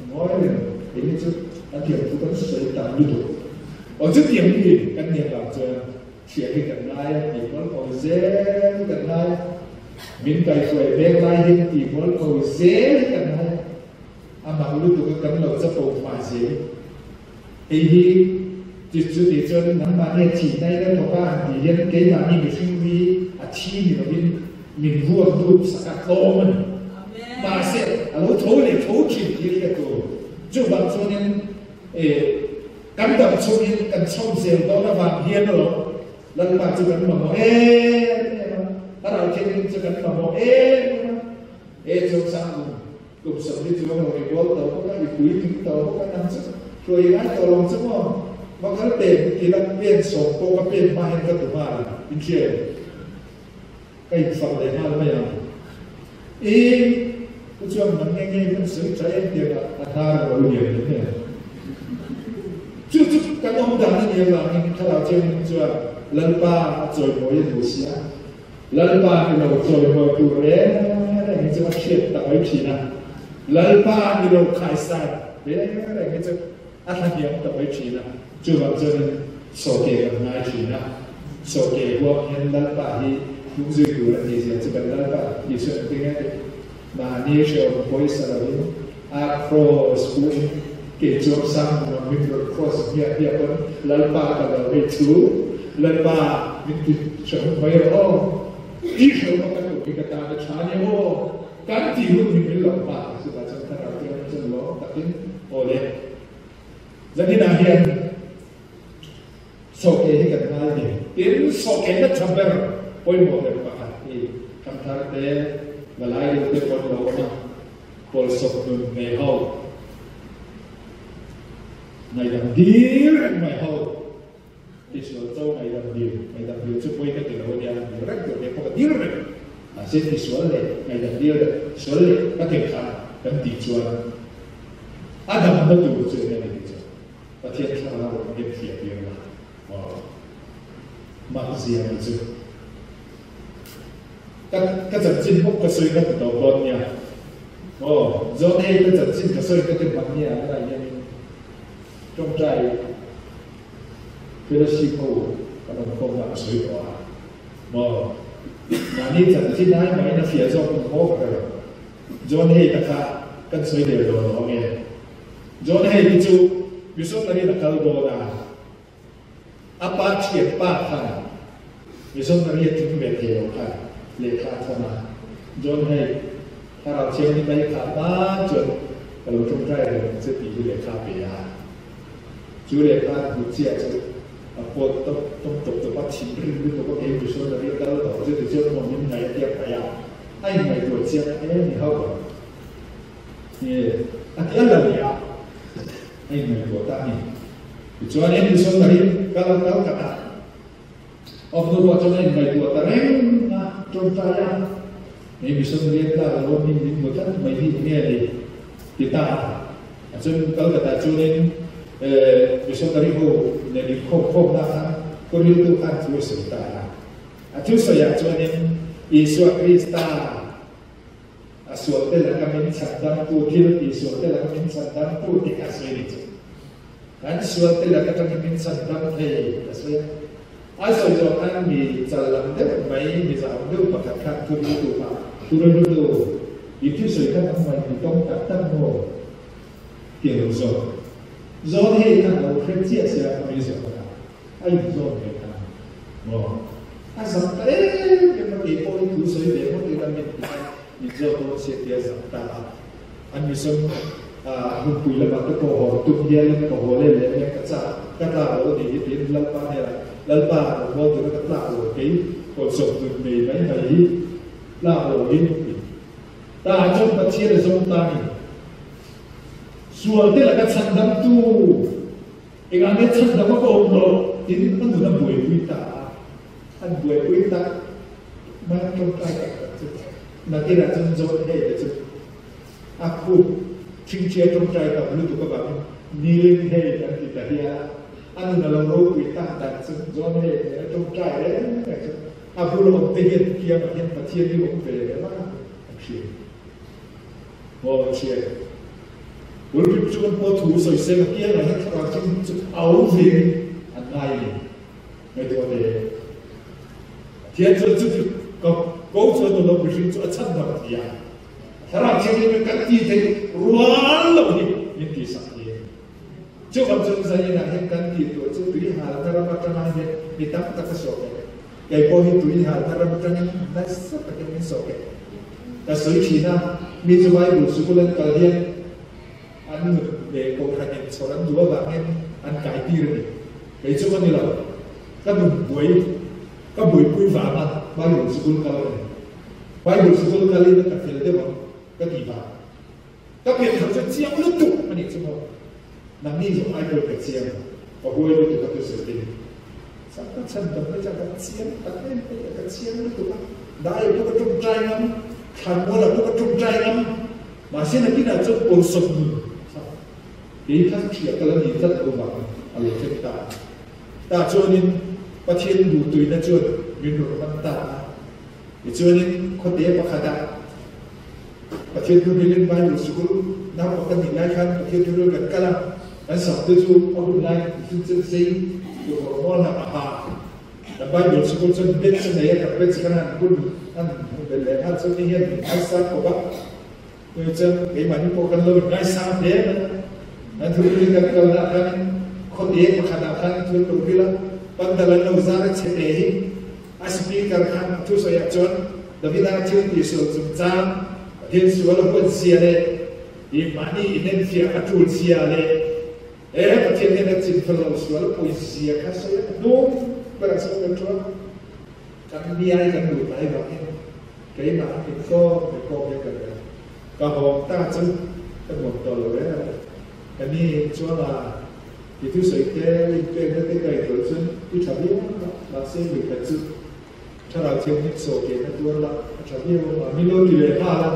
ngawi reng kei hi chu a thiamthu kan sawi tam lutuk. Aw chutiang mi kan nih avang chuan chhiah hi kan ngai a, tih mual pho zel kan ngai a, min kaihruai mek lai hian tih mual pho zel hi kan ngai a, a mak lutuk a kan lo chapo hmai zel. Hei hi chu chutih chuan nangmahni a thih na ila thawk a han tih hian keimahni mihring hi a thi ni lovin min ruat lut sak a tlawm a ni. Mahse a lo tho leh tho thin tih hriat tur. Chuvang chuanin kan dam chhungin kan chhawm zel dawn avang hian erawh Lalpa chu kan mamawh em em a, a ralthianghlim chu kan mamawh em em a, he chungchang Kum 70 chuang lo i bual tawh bawk a, i puitling tawh bawk a, nang chu hruai i ngai tawh lo ang chu maw? Va kal pen i la pen sawm pawh ka pen hma hian ka tu nghal in hria em? Ka infak leh nghal mai ang. I u chuan nang nge nge kan sawi tha em tiang a a hnar a lo lian leh mai ang. Chu chu kan awm dan a ni avangin Thlarau Thianghlim chuan Lalpa a chawimawi a duh si a. Lalpa ni lo chawimawi tur reng reng hi chu a hriat ta mai thin a, Lalpa ni lo khaisan reng reng hi chu a thlahniam ta mai thin a, chuvang chuanin sawke kan ngai thin a, sawke huam hian Lalpa hi hnung zui tur a tih zia chu kan Lalpa Isua engtin nge tih mahni hrehawm pawisa lovin a cross puhin kei chuan sang hmunah min rawn cross hmiah hmiah pawn Lalpa ka lo hei chu Lalpa min ti hrehawm mai rawh aw, i hrehawm a kan awm hi ka tan a tha ania aw, kan tih hun hi min lo hma chutah chuan thlarau thianghlim chuan lawm takin aw le zaninah hian sawhkeh hi kan ngai a ni. Tin, sawhkehna tha ber pawimawh ber pakhat hi thangthar te, valai deuh te pawn lo awm a, pawlsawp nun nei ho, ngaihdam dil reng mai ho, Tisual cho ngaihdam dil, ngaihdam dil chu pawi ka ti lo a nia, dil reng tur te pawh ka dil reng. Mahse tisual leh ngaihdam dil leh sual leh ka thei kha kan tih chuan a damna tur chu eng nge ni tih chu Pathian thlarau rawn en fiah tir la aw mak zia ni chu. Ka ka chanchin bawk ka sawi ka ti tawh dawn nia aw John hei ka chanchin ka sawi ka ti hman nia helai hianin tawngtai Fellowship ho kan awm khawmna ka sawi tawh a maw? Mahni chanchin ai mahin a fiah zawk ang maw ka hre lo. John Hay ta kha kan sawi der dawn lo ange. John Hay hi chu missionary in a kal dawn a, a pa thian pa khan missionary a tling ve thei lo khan lehkha a thawn a. John Hay thlarau thianghlim ai kha hma chuan ka lo tawngtai reng ang che tih hi lehkha a pe a. Chu lehkha an hmuh chiah chu a pawt tawp tawp tawp tawp a, thinrim lutuk a kei missionary a kal tawh chu tichuan maw min ngaih a tiak mai a, a inngaihtuah chiang e ni hauh ang nge a ti a la leh a, a inngaihtuah ta a ni. Tichuanin missionary kal a kal khat a, awm hnu pawh chuan a inngaihtuah ta reng a. Tawngtai a, hei missionary an tlak lo min min hmu tlat mai hi enge ni ti ta a. A chuan Calcutta chuanin missionary ho nen inkhawm khawmna khan Koriltu khan thu a sawi ta a. A thusawiah chuanin Isua Krista a sualte laka min chhandamtu thil tih sualte laka min chhandamtu tih kha a sawi ni chu. Kan sualte laka tangin min chhandam thei a sawi a. A sawi zawh khan mi chal lam deuh mai, mi zahawm deuh pakhat khan thu riltu kha, Thu riltu, i thusawi kha nangmah in i tawng tak tak maw? ti a lo zawt. Zawn hei khan a lo hre chiah sia a mi zawh kha a inzawn ve kha maw? A zak ta em em a, kei pawh hi thu sawi ve ngawt ila min ti khan min zawt dawn sia ti a zak ta a. An mission hmunpui lamah te pawh hawn tum hialin ka haw leh leh mek ka chak ka tlak lo a nih hi tiin Lalpa hnenah Lalpa lo hawn tura ka tlak lo kei kawlsawm nun nei mai mai hi tlak lo hi ti. Tah chuan Pathian a zawng ta ni. Sual te laka chhandamtu engah nge chhandam a ka awm loh tiin a nun a buaipui ta a, an buaipui tak mai a tawngtai tak tak chu nakinah chuan zawt hei te chu a khup thingthia tawngtai tam lutuk avangin kneeling hei kan ti ta hial a, a nun a lo ropui tak dan chu zawt hei nena tawngtai reng reng chu a bul awm te hian kiangah hian Pathian hi awm ve reng a an hria. Maw chhia. Pulpit chu kan pawh thu sawi seng a piang ah hian thlarau thianghlim chu a awm ve in an ngai a ni. Ngaihtuah ve. Pathian chuan chuti ka ko chuan aw lo mihring chu a chhan dam ti a. Thlarau thianghlim in kan ti thei rual lo hi min ti sak hi. Chuvang chuan zanin ah hian kan tih tur chu tui halna ram atanga hian mi tam tak a sawh ve. Kei pawh hi tui halna ram atangin nasa takin min sawh ve. Ka sawi thin a, mi chu Bible sikul an kal hian an nut leh kohhran in chhawr an duh avangin an kai tir a ni. Kei chu ka ni lo, ka nun buai, ka buaipui vanga Bible sikul kal ka ni. Bible sikul kalin ka fel deuh ang ka tih vang. Ka pianthar chu chiang lutuk a nih chu maw? Nangni zawng ai pawhin ka chiang a, ka huai lutuk a thusawi te hi. Chak ka chhan tam mai chuan ka chiang tak em em a, ka chiang lutuk a. Dai pawh ka tawngtai ngam, thlanmual ah pawh ka tawngtai ngam, mahse nakinah chuan pawlsawp nun kha kei kha hria ka la ni tlat lo vang a lo thleng ta a. Tah chuanin Pathian duhtuina chuan min rawn man ta a. Tichuanin khawte pakhatah Pathian thu hrilhin Bible sikul naupang kan nih lai khan Pathian thu hril kan kal a, kan sakte chu a hun lai thil chen sei tukverh mual hna a ha. Kan Bible sikul chuan batch a nei a, kan batch khan an hun an hun belh leh nghal chuan ni hian min ngaisang khawp a, chuan keimahni pawh kan lo inngaisang hle mai a. Kan thu hril kan kalna ah khanin khawte pakhatah khan thu an lo hril a, pandal an lo zar a chhe te hi. A speaker khan a thusawi ah cun Davida thil ti sual cungcang, Pathian sual a huat zia le hi mah nih i nenfiah a ṭul zia le he Pathian nih na cin fel lo sual a poi zia kha soi a hnung ber ah cun kan ṭuan. Kan bia i kan lut lai bang in keimah an min kawm me kawm he ka rel. Ka hawng ta cu ka nuam to lo ee. Ka ni chuan a I thusawi te inpekna te kai tual chuan i tha viau a, mahse mipakhat chu thlarau thianghlim sawhkehna tuar la a tha viau ang a, min lo ti leh nghal a,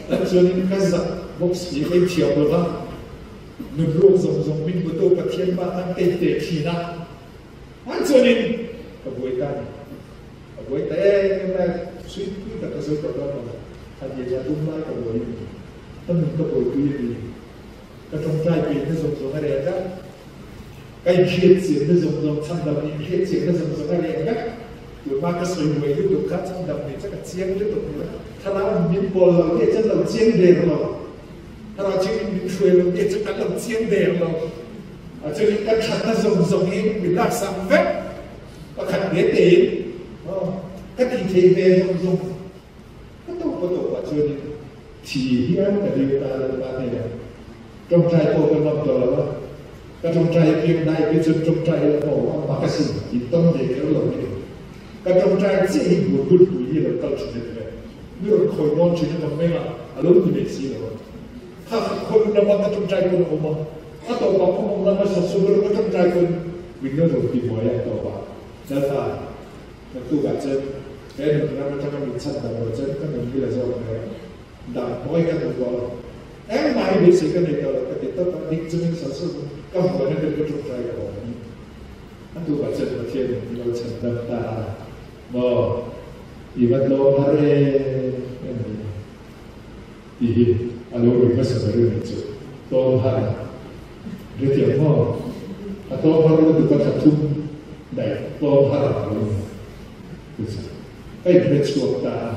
tan chuanin ka zak bawk si ka inthiam lo va, nun ruak zawng zawng min hmutu Pathian mah khan ka inte thin a, an chuanin ka buai ta a ni, ka buai ta em em a, suipui tak ka sawi tawh dawn lo, kha ni tha tum lai ka buai a ni, ka nun ka buaipui a ni. Ka tawngtai peihna zawng zawng a reh vek. Ka inhriatchianna zawng zawng, chhandam nih inhriatchianna zawng zawng a reh vek. Tunhma ka sawi buai lutuk kha chhandam nih chu ka chiang lutuk ni lo. Thlarau min pawl lo tih chuan lo chiang der lo. Thlarau chingin min hruai lo tih chu kan lo chiang der lo. A chuanin ka thatna zawng zawng hi min laksak vek. Pakhat ve tein ka tih theih ve zawng zawng. Ka tawp a tawpah chuanin thi hian ka dil ta Lalpa hnenah tawngtai pawh ka ngam tawh lo a, ka tawngtai a piang dai te chuan tawngtai ila maw a mak asin in tawng ve kher lo mai. Ka tawngtai chiah hi bur bur pui hi a lo kal thin a ni mai. Mi rawn khawi nawn thin a ka meng a, a lo ni leh si lo a. Kha kha khawi lama ka tawngtai pawn a awm a, a tawpah khawmawm lama sawsawm lama ka tawngtai pawn min lo rawn ti buai a tawpah Lalpa naktukah chuan. He nun ram atanga min chhan dam lo chuan ka nun hi la zawk mai ang. Dan pawh hi ka duh tawh lo. Engmah hi beisei ka nei tawh lo ka ti tawp a, ding chungin sawlsawm ka hmuhna te ka ṭawngṭai ka awm a ni. A tukah chuan Pathianin min lo chhan dam ta a, Maw, i va tlawm har em em mai ni tih hi a lo ri hmasa ber a nih chu. Tlawm har a hrethiam maw? A tlawm har lutuk a thla thum daih tlawm har a lo ni. Chu chu ka inhre chhuak ta a.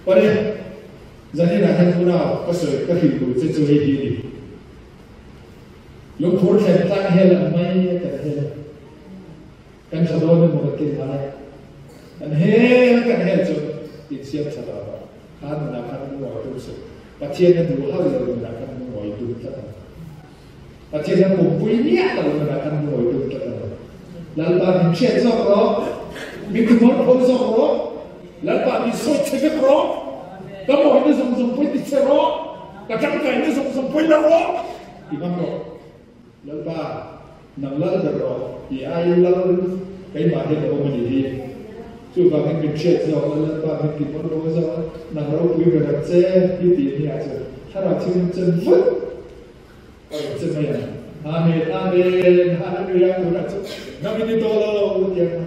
Awle, zaninah hian unau ka sawi ka hrilh duh che chu hei hi a ni. Lungphur thlen tlang hel ang mai a kan hel a. Kan tha dawn emaw kan ti ngai. Kan hel kan hel chu insiam tha lo a. Kha nunah khan lungawi tum suh. Pathian a duh hauh lo nunah khan lungawi tum tlat ang. Pathian a pumpui miah lo nunah khan lungawi tum tlat ang. Lalpa min hriat zawk rawh. Min ti mawlpho zawk rawh. Lalpa min sawi chhe vek rawh. Ka mawina zawng zawng pawh i ti chhe rawh. Ka tangkaina zawng zawng pawh i la rawh. Ti ngam rawh. Lalpa, nang lal ber rawh, i ai lal keimah hian a awm a nih hi. Chuvangin min hriat zawk la, Lalpa min ti mawlh mawlh zawk a, nang ropui ber ang che, i tih ni ah chuan thlarau thianghlim chen vut a rawn che mai ang. Amen, Amen, Hallelujah, tunah chuan nang i ni tawh lo, ti ang a.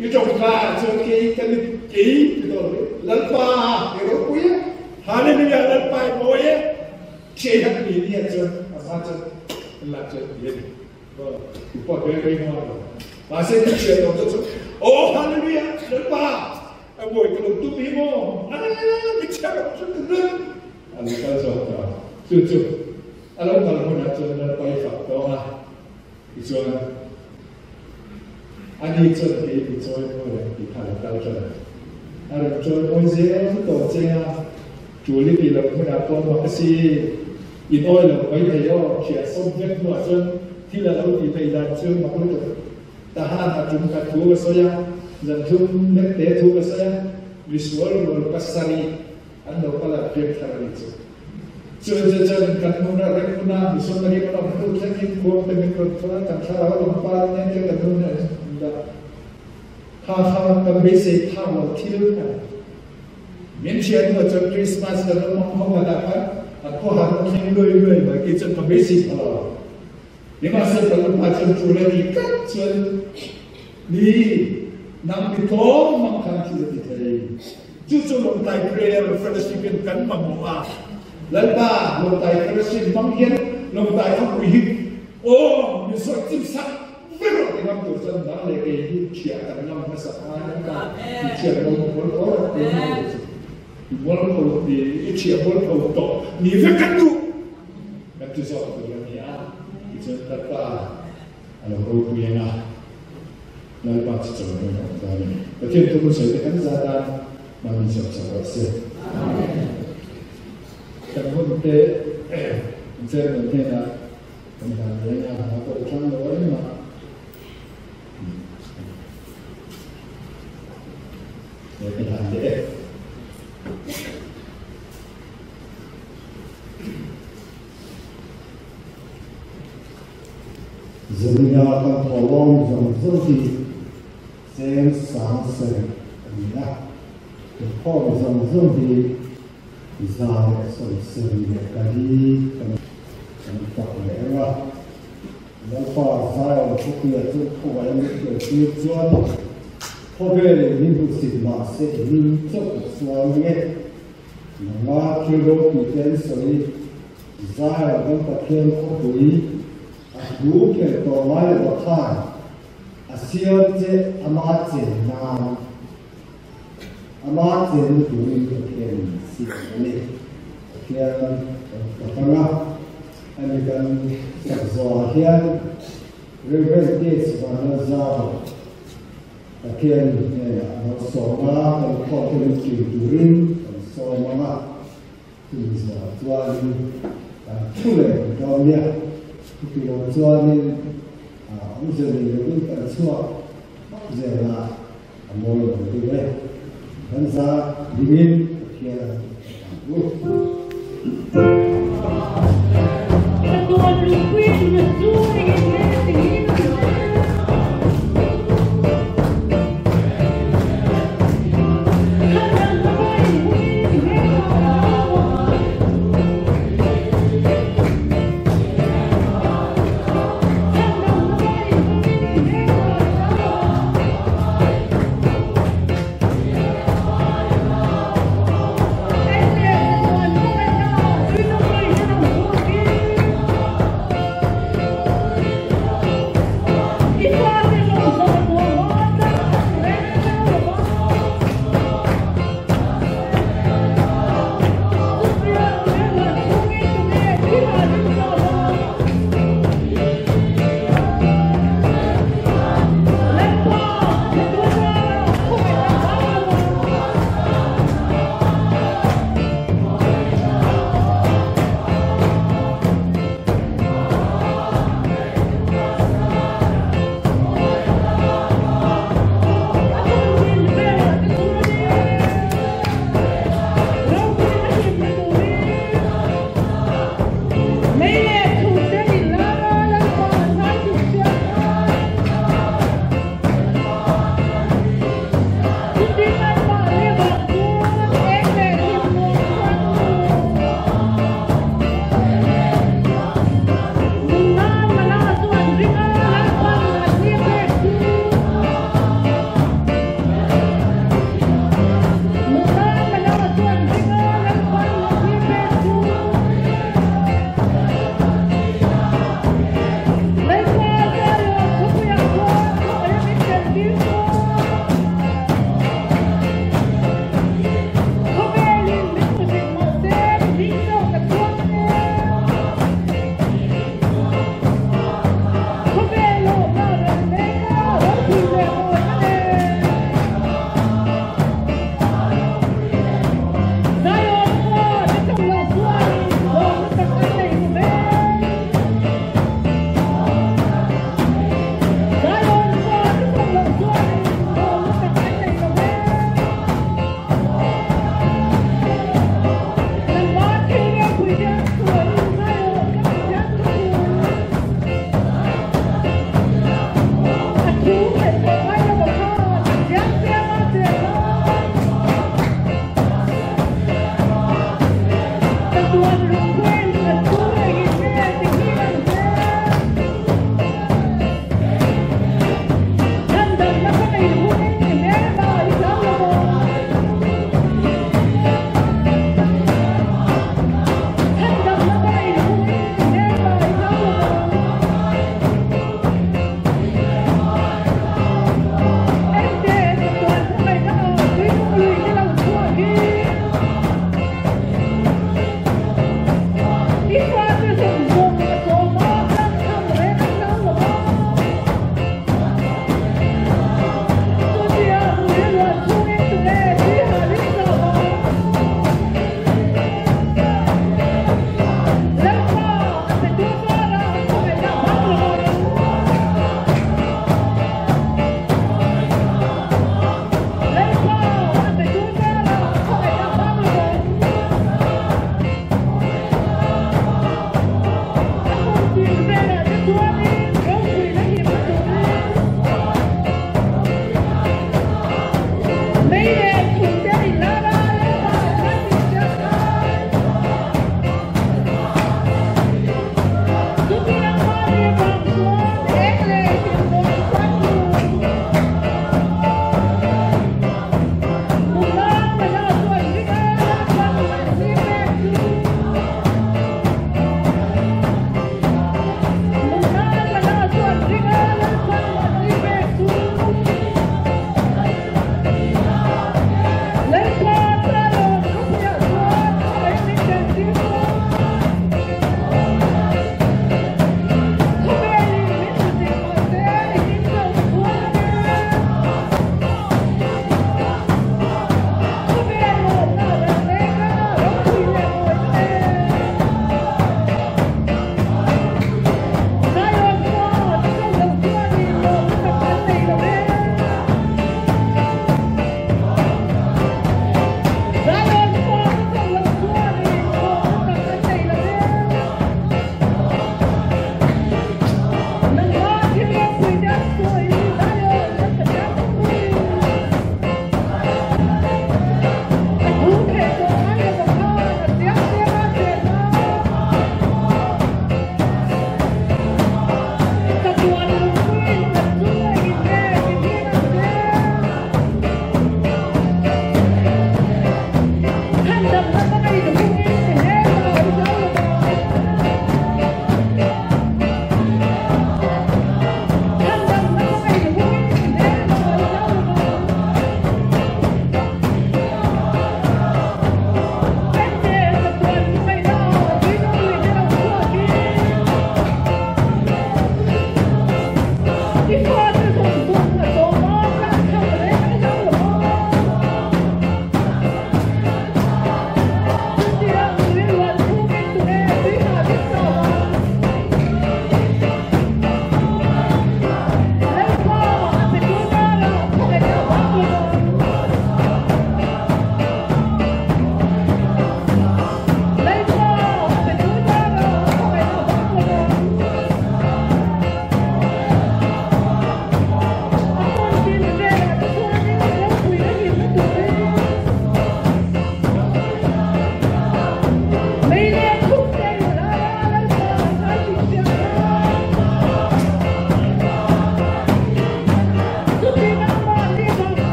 I tawngka ah chuan kei ka ni kei ti tawh lo Lalpa i ropui e, Hallelujah Lalpa i mawi e, thiai han ni ni ah chuan a hma chuan an lah chuan ti a ni. I pawh ve rei hma lo. Mahse ni thian awm te chu Aw Hallelujah Lalpa a mawi ka lo tum hi maw a mi thian awm chu ka nun a lo kal zawk ta. Chu chu a lo kal hunah chuan Lalpa i fak tawng a tichuan A ni chuan kei mi chawi mawi ang tih kha a lo kal tan a. A rawn chawi mawi zel tawh che a, tul i tih loh hmunah pawh mak a si. In awi lo mai thei aw, hriat sawm vek hnuah chuan thil a lo tih theih dan chu mak lutuk. Tahan a tum khat thu ka sawi a, zan thum lek te thu ka sawi a, misual rual pasarih an lo kal a piak thar a nih chu. Chuan chu chuan kan hmun a reng hmun a missionary kan awm hnu thlengin khuang te min rawn thawh a, kan thlarau lawngpar nen te kan hun a dah. Kha kha kan beisei phak lo thil kha min hriat hnuah chuan Christmas kan lo hmang ho a dah khan a khawhar a thleng luai luai mai kei chuan ka beisei pha lo. Nimahsela kan upa chuan tul a nih tlat chuan ni nang mi tlawm mang khan thil a ti thei. Chu chu Lawngtlai Prayer Fellowship in kan mamawh a, Lalpa Lawngtlai Fellowship hmang hian Lawngtlai khawpui hi aw min sawi chim sak vek rawh ti ngam tur chuan nang leh kei hi thiah kan ngam hmasa ngai ang ta, i thiah mual mual tawh rawh ti ngam tur chu i mual pho ti i thiah mual pho tawh ni vek kan duh kan ti zawk tur a ni a, tichuan Lalpa a lo ropui ang a. Lalpa chu chawi mawi a awm dawn a ni. Pathian thu hun sawi te kan zat a, mahni chauh chauh rawh se. Kan hun te chairman hnenah kan hlan leh ang a, a pawh hrang lo engmah. He ka hlan leh e. Zanina kan thawlawm zawng zawng hi cheng sang sarih a ni a, inkhawm zawng zawng hi 174 kan kan fak leh ang a. Lalpa Zion khawpuia chu khawngaih a mit lo tir chuan khawvelin min hmusit mah se i hming chauh ka chuang ang e. Nanga thil ropui te an sawi Zion kan Pathian khawpui a thu khel tawh ngai lo khan a siam che ama chen nan ama chen turin Pathian in siam a ni. Pathian kan fak ang a, ani kan sak zawhah hian Reverend Gates Vanlalzava Pathian hnenah a lo sawm a, kan khawte min ṭin turin kan sawm ang a. Chumi zawhah chuanin kan thu leh ang dawn nia. Chuti lo chuanin awmze nei lovin kan chhuak hmak zel a, a mawi lo deuh e. Kan za dingin Pathian ka ang u.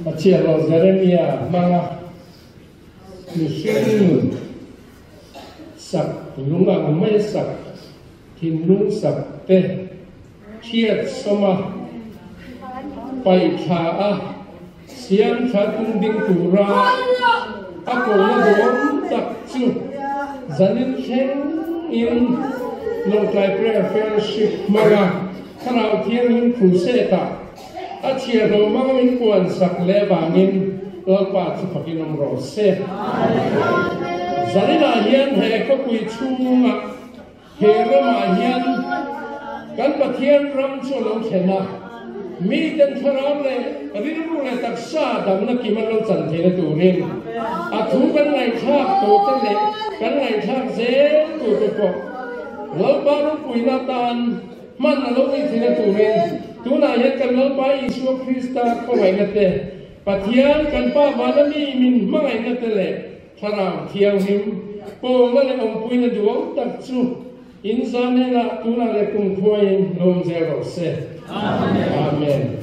A chhiarlo Jeremia hmanga mihring nun sak lung ang mai sak thinlung sak te thiat sawma paih thla a siam thla tum ding tura a kohna duhawm tak chu zanin thleng in Lawngtlai Prayer Fellowship hmanga Thlarau Thianghlim Crusade ah a chhiarhlawh hmanga min puan sak leh avangin Lalpa chu fakin awm rawh se. Zaninah hian he khawpui chhungah he ramah hian kan Pathian ram chu a lo thlen a, miten thlarau leh rilru leh taksa damna kim an lo chan theihna turin a thu kan ngaihthlak tawhte leh kan ngaihthlak zel turte pawh Lalpa ropuina atan Hman a lo nih theihna turin tunah hian kan Lalpa Isua Krista khawngaihna te, Pathian kan Pa vana mi min hmangaihna te leh Thlarau Thianghlim pawlna leh awmpuina duhawm tak chu in zan hnenah tunah leh kumkhuain lawm zel rawh se. Amen.